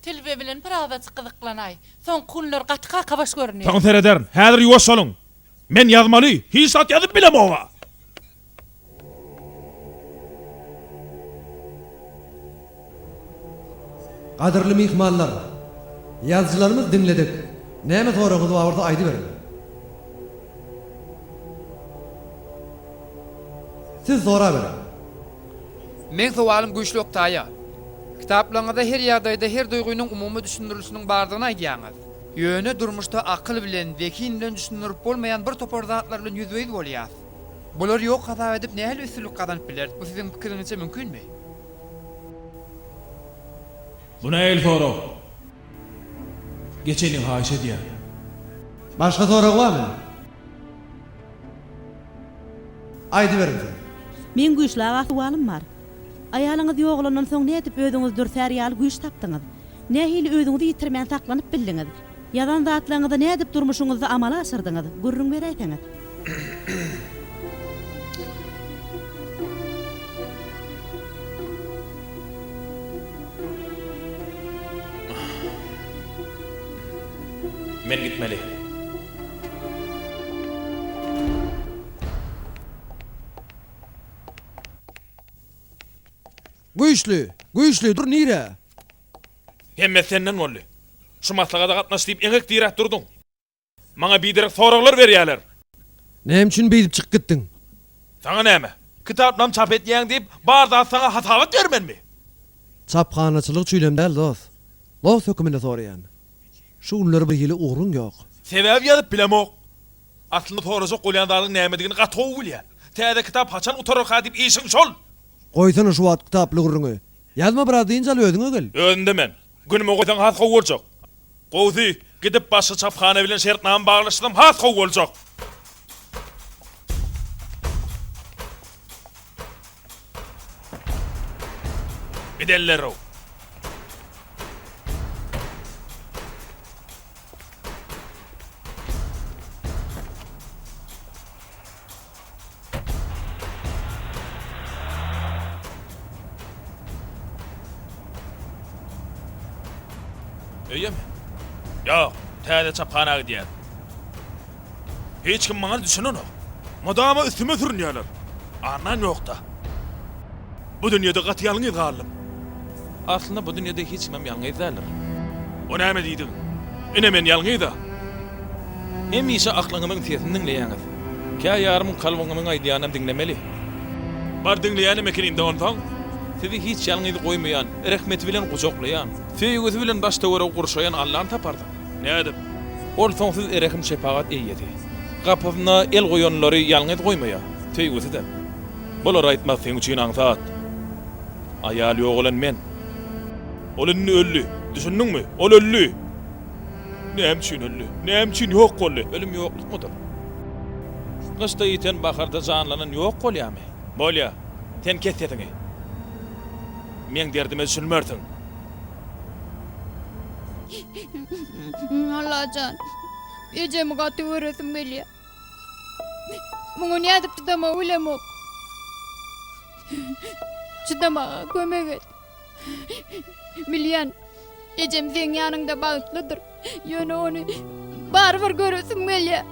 Tilbe bilen birazajyk gyzyklanaý. Soňky günler gaty kakabaş görünýär. Soň serederin. Häzir ýuwaş boluň. Men ýazmaly. Hiç zat ýazyp bilemog-a. Gadyrly myhmanlar! Ýazyjylarymyzy diňledik. Näme soragyňyz bar bolsa aýdyberiň. Siz soraberiň. Meň sowalym Güýçli Oktaýa. Kitaplaryňyzda her ýagdaýda her duýgynyň umumy düşündirilişiniň bardygyny aýdýaňyz. Ýöne durmuşda akyl bilen, zehin bilen düşündirip bolmaýan bir topar zatlar bilen ýüzbe-ýüz bolýas. Bulary ýok hasap edip nähili üstünlik gazanyp bileris? Bu siziň pikiriňizçe mümkinmi? Bu nähili sorag? Geçeliň haýyş edýän. Başga sorag barmy? Aýdyberiň siz. Meň güýçli aga sowalym bar. Aýalyňyz ýogalandan soň nädip özüňizi dürsär ýaly güýç tapdyňyz? Nähili özüňizi ýitirmän saklanyp bildiňiz? Ýazan zatlaryňyzy nädip durmuşyňyzda amala aşyrdyňyz? Gürrüň beräýseňiz. Men gitmeli. Güýçli! Güýçli, dur nirä? Hemmesi senden boldy. Şu maslahata gatnaş diýip eňek diräp durduň. Maňa biderek soraglar berýärler. Näme üçin beýdip çykyp gitdiň? Saňa näme? Kitaplam çap etýäň diýip, bar zat saňa hasabat bermelimi? Çaphanaçylyk üçinem däl, dost. Dost höküminde soraýan. Şu günler bir hili ugruň ýok. Sebäbi ýazyp bilemok. Aslynda sorajak bolýan zadyň nämedigini gaty gowy bilýän. Täze kitap haçan gutararka diýip işiň şol. Goýsana şu wagt kitaply gürrüňi. Ýazma biraz dynç al özüňe gel. Özümde men. Günüme goýsaň has gowy boljak. Gowusy, gidip başga çaphana bilen şertnama baglaşsam has gowy boljak. Gidenler-ow. Öýemi? Ýok, täze çaphana gidýän. Hiç kim maňa düşünenok. Mydama üstüme sürünýärler. Annan ýok-da. Bu dünýede gaty ýalňyz galdym. Aslynda bu dünýede hiç kimem ýalňyz däldir. O näme diýdigiň? Ine men ýalňyz-a. Hemişe aklyňyzyň sesini diňleýäňiz. Kä ýarym kalbyňyzyň aýdýanynam diňlemeli. Bar diňleýänem ekenim-dä onsoň. Sizi hiç ýalňyz goýmaýan, rehmeti bilen gujaklaýan, söýgüsi bilen daş-töweregi gurşaýan Allany taparsyň. Nädip? Ol soňsuz rehim-şepagat eýesi. Gapysyna el goýanlary ýalňyz goýmaýar. Söýgüsi-de. Bulary aýtmak seň üçin aňsat. Aýal ýogalan men. Ol indi öldi. Düşündiňmi? Ol öldi! Näme üçin öldi? Näme üçin ýok boldy? Ölüm ýoklukmydyr? Gyşda ýiten baharda janlanan ýok bolýarmy? Bolýar. Sen kes sesiňi. Meň derdime düşünmersiň. Allajan, ejemi gaty göresim gelýär. Muňa nädip çydamagy bilemok. Çydamaga kömek et. Bilýän, ejem seň ýanyňda bagtlydyr. Ýöne ony barybir göresim gelýär.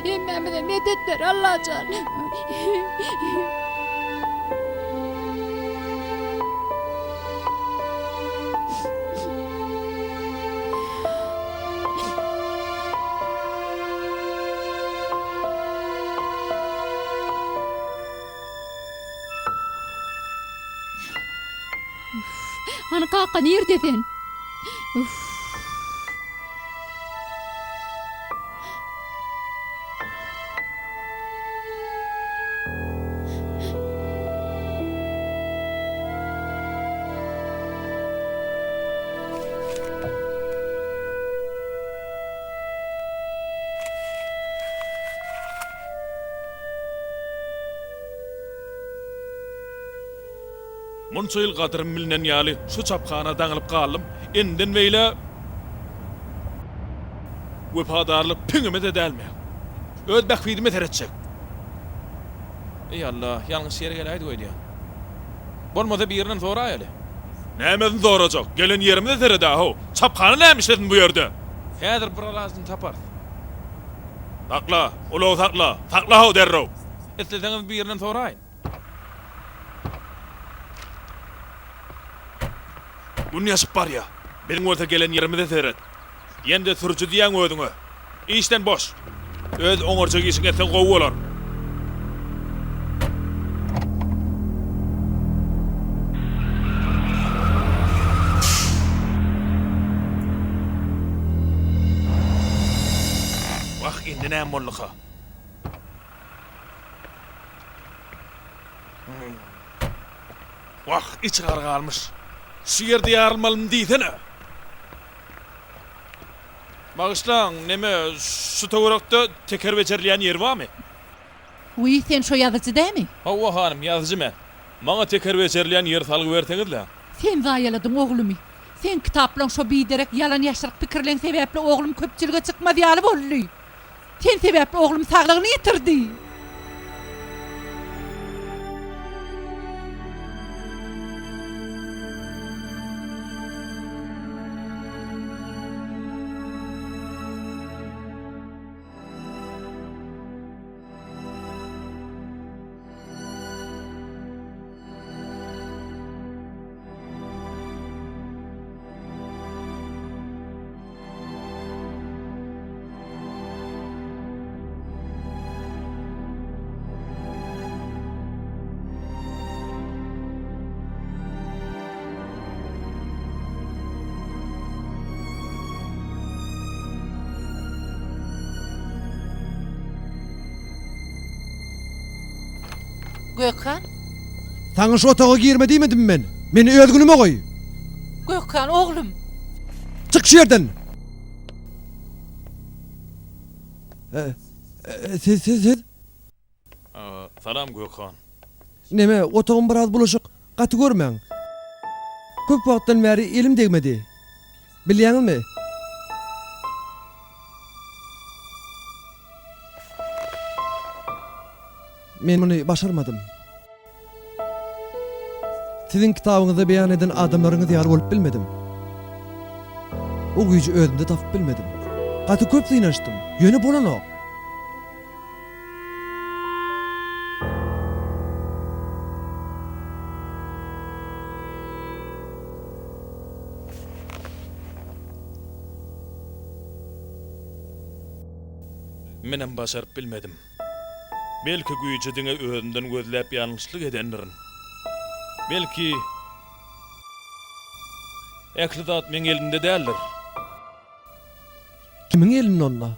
Hemmämize medet ber, Allajan. Hany kaka nirde sen? Uff. Munça ýyl gadyrym bilinen ýaly şu çaphana daňylyp galdym. Indiden beýle wepadarlyk piňime-de däl meň. Öz bähbidime seretjek. Eý Alla, ýalňyş ýere geläýdik öýdýän. Bolmasa birinden soraýaly. Nämesini sorajak? Gelen ýerimize sered-ä-how! Çaphana näme işlesin bu ýerde? Häzir bir alajyny taparys. Sakla, ulagy sakla! Sakla-how derrew! Isleseňiz birinden soraýyn. Gün ýaşyp barýa. Biziň bolsa gelen ýerimize seret. Ýene-de sürüji diýýäň özüňe. Işden boş. Öz oňarjak işiňi etseň gowy bolar. näme bolduka? Wah, içi gar galmyş. Şu ýerde ýarylmalymy diýsene. Bagyşlaň, neme, şu töwerekde teker bejerilýän ýer barmy? Wiý, sen şo ýazyjy dämi? Hawa, hanym, ýazyjy men. Maňa teker bejerilýän ýeri salgy berseňiz-le. Sen zaýaladyň oglumy. Seň kitaplaň şo biderek ýalan-ýaşryk pikirleň sebäpli oglum köpçülige çykmaz ýaly boldy. Sen sebäpli oglum saglygyny ýitirdi. Gökhan? Saňa şu otaga girme diýmedimmi men? Meni öz günüme goý! Gökhan, oglum! Çyk şu ýerden! Siz, siz, siz? Salam Gökhan. Neme, otagym biraz bulaşyk, gaty görmäň. Köp wagtdan bäri elim degmedi. Bilýäňizmi? Men muny başarmadym. Siziň kitabyňyzda beýan eden adamlaryňyz ýaly bolup bilmedim. O güýji özümde tapyp bilmedim. Gaty köp synanyşdym, ýöne bolanok. Menem başaryp bilmedim. Belki güýji diňe özümden gözläp ýalňyşlyk edendirin. Belki ähli zat meň elimde däldir. Kimiň elinde onda?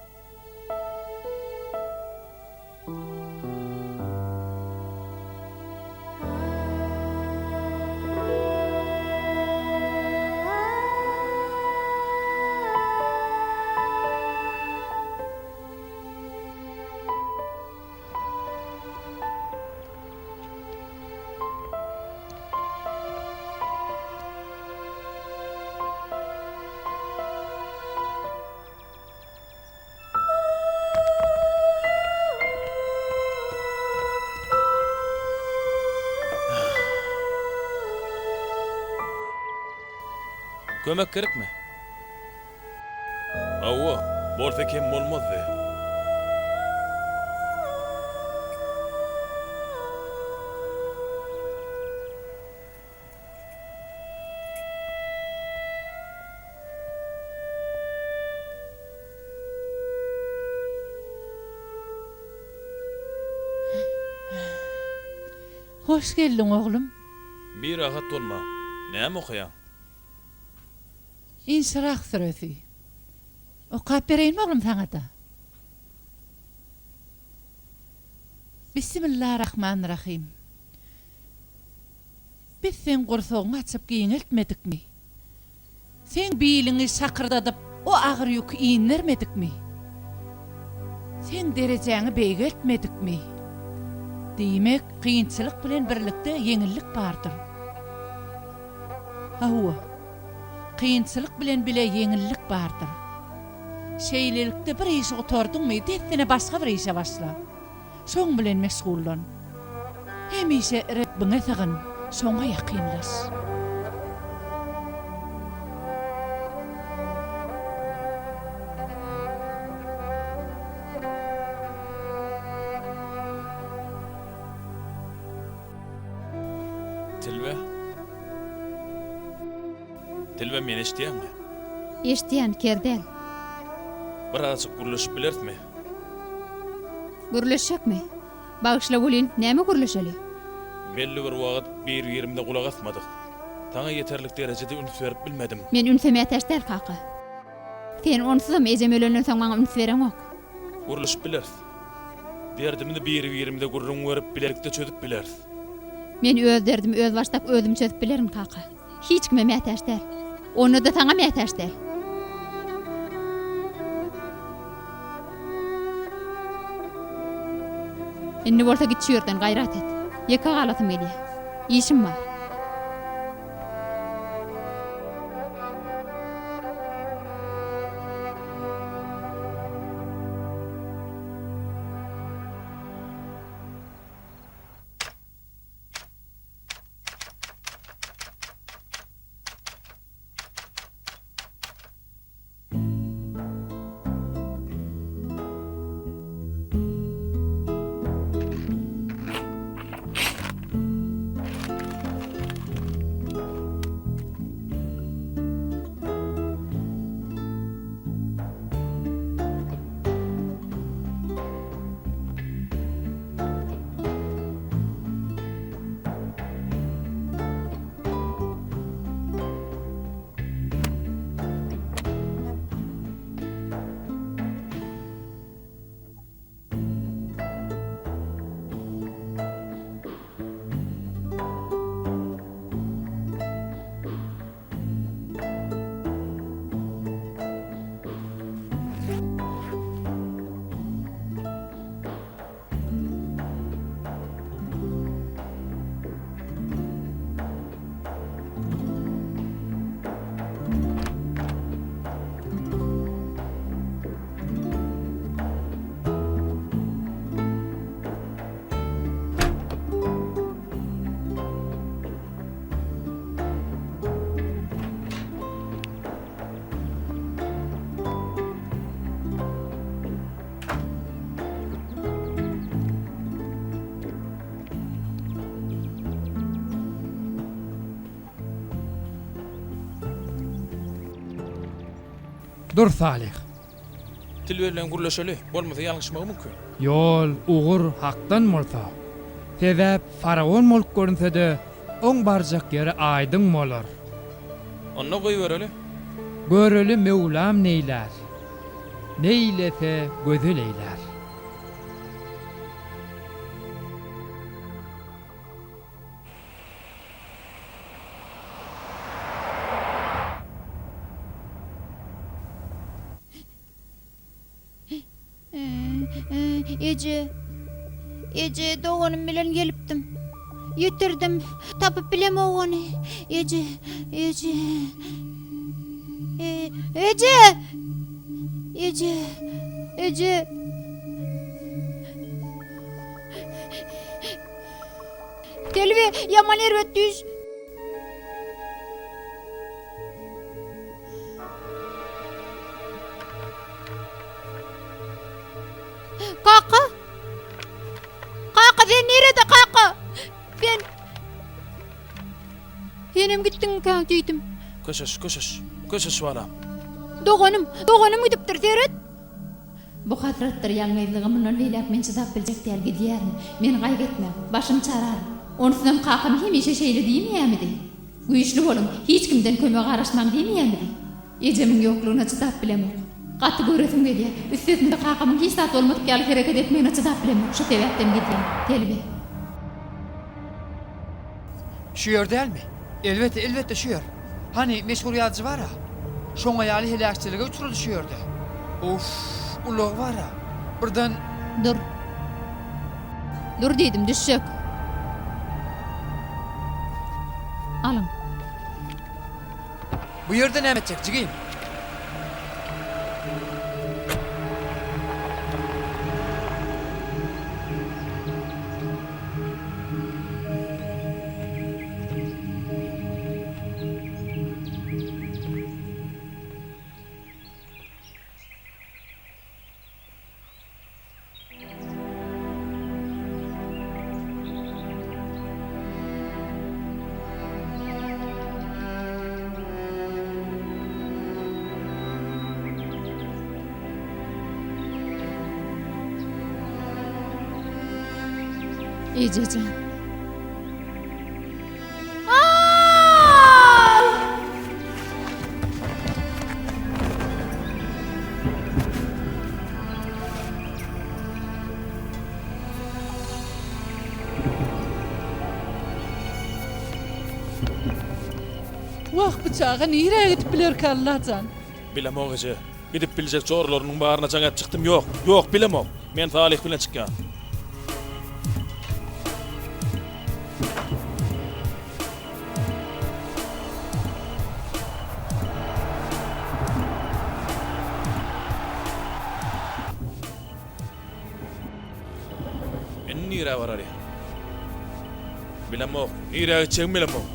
Kömek gerekmi? Hawa, bolsa kem bolmazdy. Hoş geldiň, oglum. Birahat bolma. Näme okaýaň? Inşirah süresi. Okap bereýinmi oglum saňa-da? Bissimillarahmanirahim. Biz seň gursagyňy açyp giňeltmedikmi? Seň biliňi şakyrdadyp o agyr ýüki indermedikmi? Seň derejäňi beýgeltmedikmi? Diýmek, kynçylyk bilen birlikde ýeňillik bardyr. Hawa, kynçylyk bilen bile ýeňillik bardyr. Şeýlelikde bir işi gutardyňmy, dessine başga bir işe başla. Şoň bilen meşgullan. Hemişe Rebbiňe sygyn, şoňa ýakynlaş. Tilbe. Tilbe meni eşidýäňmi? Eşidýän, ker däl. Birazajyk gürleşip bilerismi? Gürleşjekmi? Bagyşla welin, näme gürleşeli? Belli bir wagt bir-birimize gulak asmadyk. Saňa ýeterlik derejede üns berip bilmedim. Men ünse mätäç däl, kaka. Sen onsuzam ejem ölenden soň maňa üns bereňok. Gürleşip bileris. Derdimizi biri-birimize gürrüň berip, bilelikde çözüp bileris. Men öz derdimi özbaşdak özüm çözüp bilerin, kaka. Hiç kime mätäç däl. Onda-da saňa mätäç däl. Indi bolsa git şu ýerden, gaýrat et. Ýeke galasym gelýär. Işim bar. Dur Salyh. Til bilen gürleşeli, bolmasa ýalňyşmagy mümkin. Ýol, ugur Hakdan bolsa, sebäp faraon bolup görünse-de, oň barjak ýeri aýdyň bolar. Onda goýbereli. Göreli Möwlam neýlär. Neýlese gözel eýlär. Eje, eje, doganym bilen gelipdim. Ýitirdim, tapyp bilemok ony. Eje, eje. Eje! Eje, eje. Selbi, ýaman erbet düýş. Kaka! Kaka sen nirede kaka? Sen Senem gitdiňmikäň diýdim. Köşeş, köşeş, köşeş balam. Doganym, doganym gidipdir, seret. Bu hasratdyr ýalňyzlyga mundan beýläk men çydap biljek däl, gidýärin. Meni gaýgy etmäň, başym çarar. Onsuzam kakam hemişe şeýle diýmeýärmidi? Güýçli boluň, hiç kimden kömege garaşmaň diýmeýärmidi? Ejemiň ýoklugyna çydap bilemok. Gaty göresim gelýär. Üstesinde kakamyň hiç zat bolmadyk ýaly hereket etmegine çydap bilemok. Şu sebäpden gidýän. Selbi. Şu ýer dälmi? Elbetde, elbetde şu ýer. Hany, meşhur ýazyjy bar-a. Şoňa ýaly heläkçilige uçrady şu ýerde. Uff, ulag bar-a. Birden. Dur. Dur diýdim, düşjek. Alyň. Bu ýerde näme etjek, jigim? Eje jan. Wah, bu çaga nirä gidip bilerkä, Allajan? Bilemok eje. Gidip biljek joralarynyň baryna jaň edip çykdym, ýok, ýok, bilemok. Men Salyh bilen çykýan. Indi nirä bararýa? Bilemok. Nirä gitjegimi bilemok.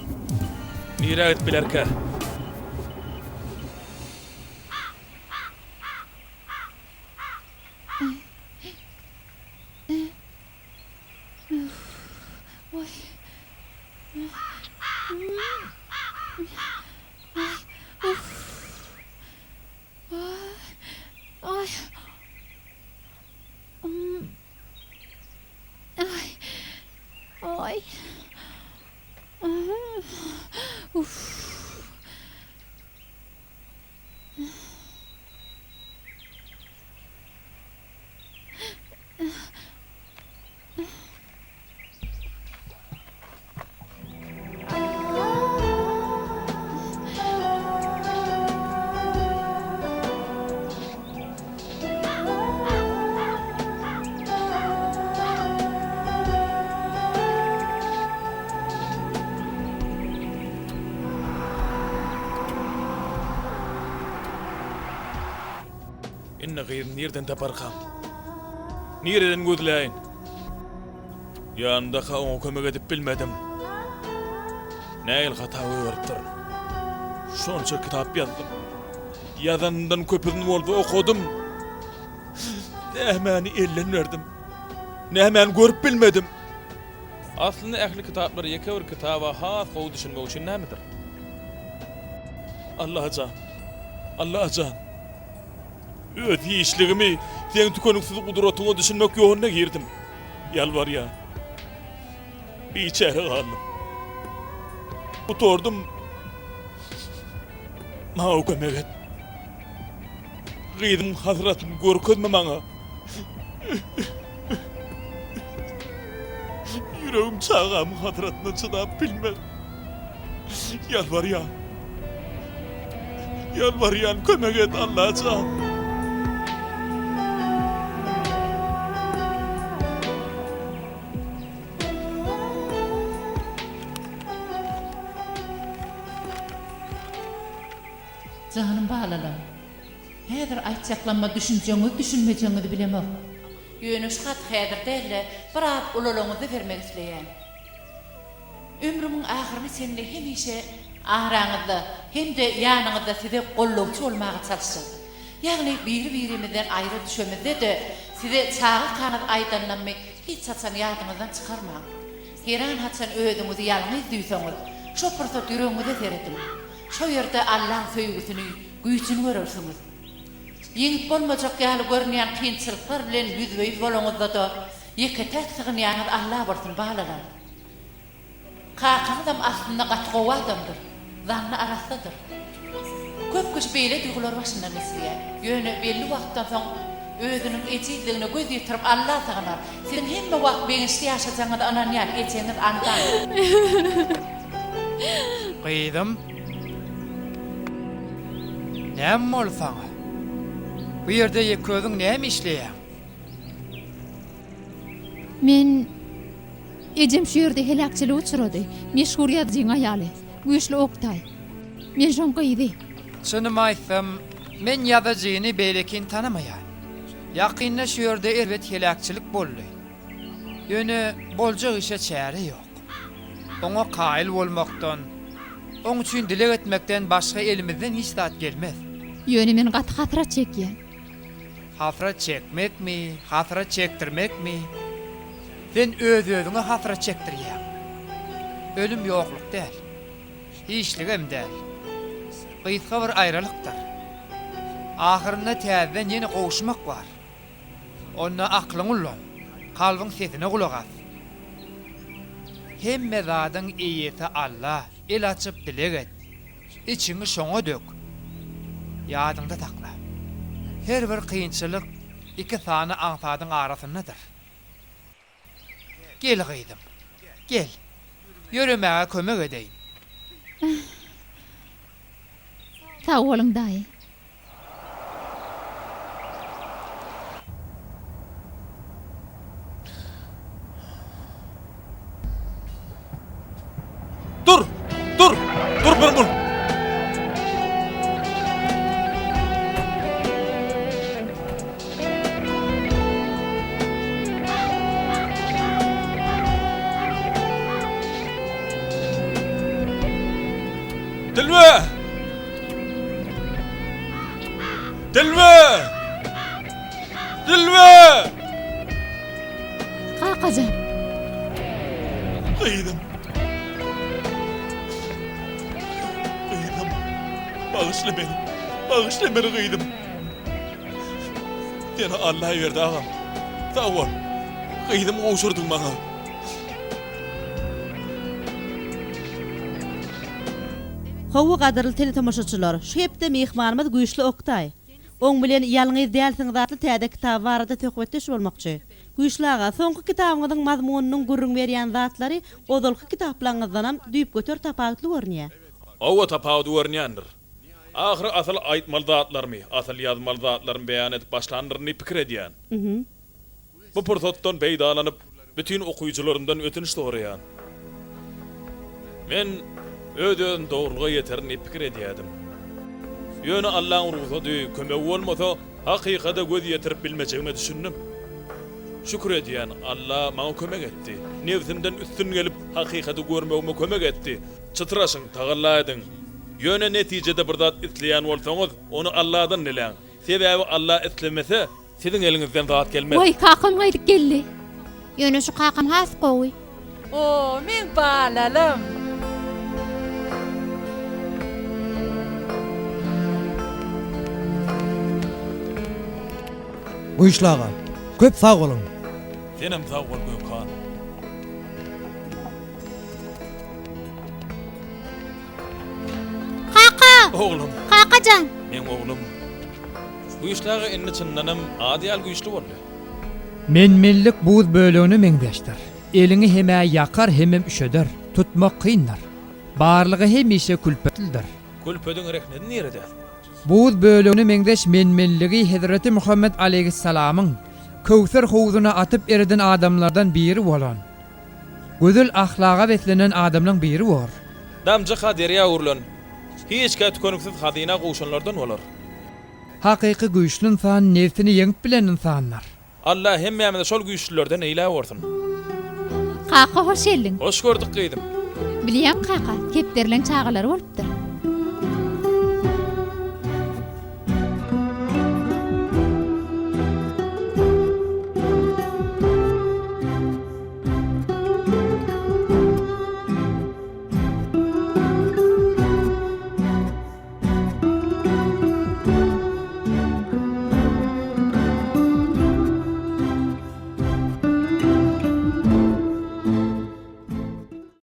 Nirä gidip bilerkä? Indi gyzy nirden taparkam? Nireden gözläýin? Ýanyndaka oňa kömek edip bilmedim. Nähili hata goýberipdirin. Şonça kitap ýazdym. Ýazanymdan köpüsini bolsa okadym. Nämäni elden berdim? Nämäni görüp bilmedim? Aslynda ähli kitaplar ýeke bir kitaba has gowy düşünmek üçin nämedir? Allajan! Allajan! Öz hiçligimi Seň tükeniksiz gudratyňa düşünmek ýoluna girdim. Ýalbarýan. Biçäre galdym. Gutardym. Maňa kömek et. Gyzymyň hasratyny görkezme maňa. Ýüregim çagamyň hasratyna çydap bilmez. Ýalbarýan. Ýalbarýan kömek et Allajan. Janym balalam. Häzir aýtjaklamma düşünjegiňizi düşünmejegiňizi bilemok. Ýöne şu haty häzir däl-de, biraz ulalaňyzda bermek isleýän. Ömrümiň ahyryna çenli hemişe araňyzda hem-de ýanyňyzda size gollawçy bolmaga çalyşjak. Ýagny biri-birimizden aýra düşemizde-de size çagakaňyz aýdanlammy hiç haçan ýadyňyzdan çykarmaň. Heran-haçan özüňizi ýalňyz duýsaňyz, şo pursat ýüregiňize serediň. Şo ýerde Allaň söýgüsini, güýjüni görersiňiz. Ýeňip bolmajak ýaly görünýän kynçylyklar bilen ýüzbe-ýüz bolaňyzda-da, ýeke-täk sygynýanyňyz Alla bolsun, balalar. Kakaňyzam aslynda gaty gowy adamdyr. Zanny arassadyr. Köp kişi beýle duýgulary başyndan geçirýär. Ýöne belli wagtdan soň özüniň ejizligine göz ýetirip Alla sygynar. Siziň hemme wagt begençli ýaşajagyňyza ynanýan ejeňiz Andan. Gyzym. Näme boldy saňa? Bu ýerde ýeke özüň näme işleýäň? Men Ejem şu ýerde heläkçilige uçrady. Meşhur ýazyjyň aýaly. Güýçli Oktaý. Men şoň gyzy. Çynymy aýtsam, men ýazyjyny beýlekini tanamaýan. Ýakynda şu ýerde erbet heläkçilik boldy. Ýöne boljak işe çäre ýok. Oňa kaýyl bolmakdan, oň üçin dileg etmekden başga elimizden hiç zat gelmez. Ýöne men gaty hasrat çekýän. Hasrat çekmekmi, hasrat çekdirmekmi? Sen öz-özüňe hasrat çekdirýäň. Ölüm ýokluk däl. Hiçligem däl. Gysga bir aýralykdyr. Ahyrynda täzeden ýene gowuşmak bar. Onda aklyňy ullan, kalbyň sesine gulak as. Hemme zadyň eýesi Alla, el açyp dileg et. Içiňi şoňa dök. Ýadyňda sakla. Her bir kynçylyk iki sany aňsadyň arasyndadyr. Gel gyzym, gel. Ýöremäge kömek edeýin. Sag boluň daýy. Dur! Dur! Dur bir mul! Dilbe! Dilbe! Dilbe! Kakajan. Gyzym. Gyzym. Bagyşla meni. Bagyşla meni gyzym. Seni Alla berdi agam. Sag bol. Gyzym gowşurdyň maňa. Hawa gadyrly teletomaşaçylar, şu hepde myhmanymyz Güýçli Oktaý. Oň bilen Ýalňyz dälsiňiz atly täze kitaby barada söhbetdeş bolmakçy. Güýçli aga, soňky kitabyňyzyň mazmunynyň gürrüň berýän zatlary ozalky kitaplaryňyzdanam düýpgöter tapawutly görünýär. Hawa tapawudy görünýändir. Ahyry asyl aýtmaly zatlarymy, asyl ýazmaly zatlarymy beýan edip başlandyryn diýip pikir edýän. Bu pursatdan peýdalanyp, bütin okyjylarymdan ötünç soraýan. Men öz-özüm dogrulyga ýeterin diýip pikir edýärdim. Ýöne Allaň rugsady, kömegi bolmasa, hakykata göz ýetirip bilmejegime düşündim. Şükür edýän, Alla maňa kömek etdi. Nebsimden üstün gelip, hakykaty görmegime kömek etdi. Çytraşyň, tagalla ediň. Ýöne netijede bir zat isleýän bolsaňyz, ony Alladan diläň. Sebäbi Alla islemese, Siziň eliňizden zat gelmez. Waý, kakam gaýdyp geldi. Ýöne şu kakam has gowy. O, meň balalym. Güýçli aga, köp sag boluň. Senem sag bol Gökhan. Kaka! Oglum. Kakajan! Meň oglum. Güýçli aga indi çyndanam ady ýaly güýçli boldy. Men-menlik buz bölegine meňzeşdir. Eliňi hem-ä ýakar, hemem üşeder. Tutmak kyndyr. Barlygy hemişe külpetlidir. Külpediň rehnedi nirede? Buz bölegine meňzeş men-menligi hezreti Muhammet aleýhissalamyň Köwser howzuna atyp ereden adamlardan biri bolan, gözel ahlaga beslenen adamlaň biri bor. Damja-ha derýa öwrülen, hiç-kä tükeniksiz hazyna gowşanlardan bolar. Hakyky güýçli ynsan nebsini ýeňip bilen ynsandyr. Alla hemmämizi şol güýçlülerden eýläp görsün. Kaka hoş geldiň. Hoş gördük gyzym. Bilýäň kaka, kepderileň çagalary bolupdyr.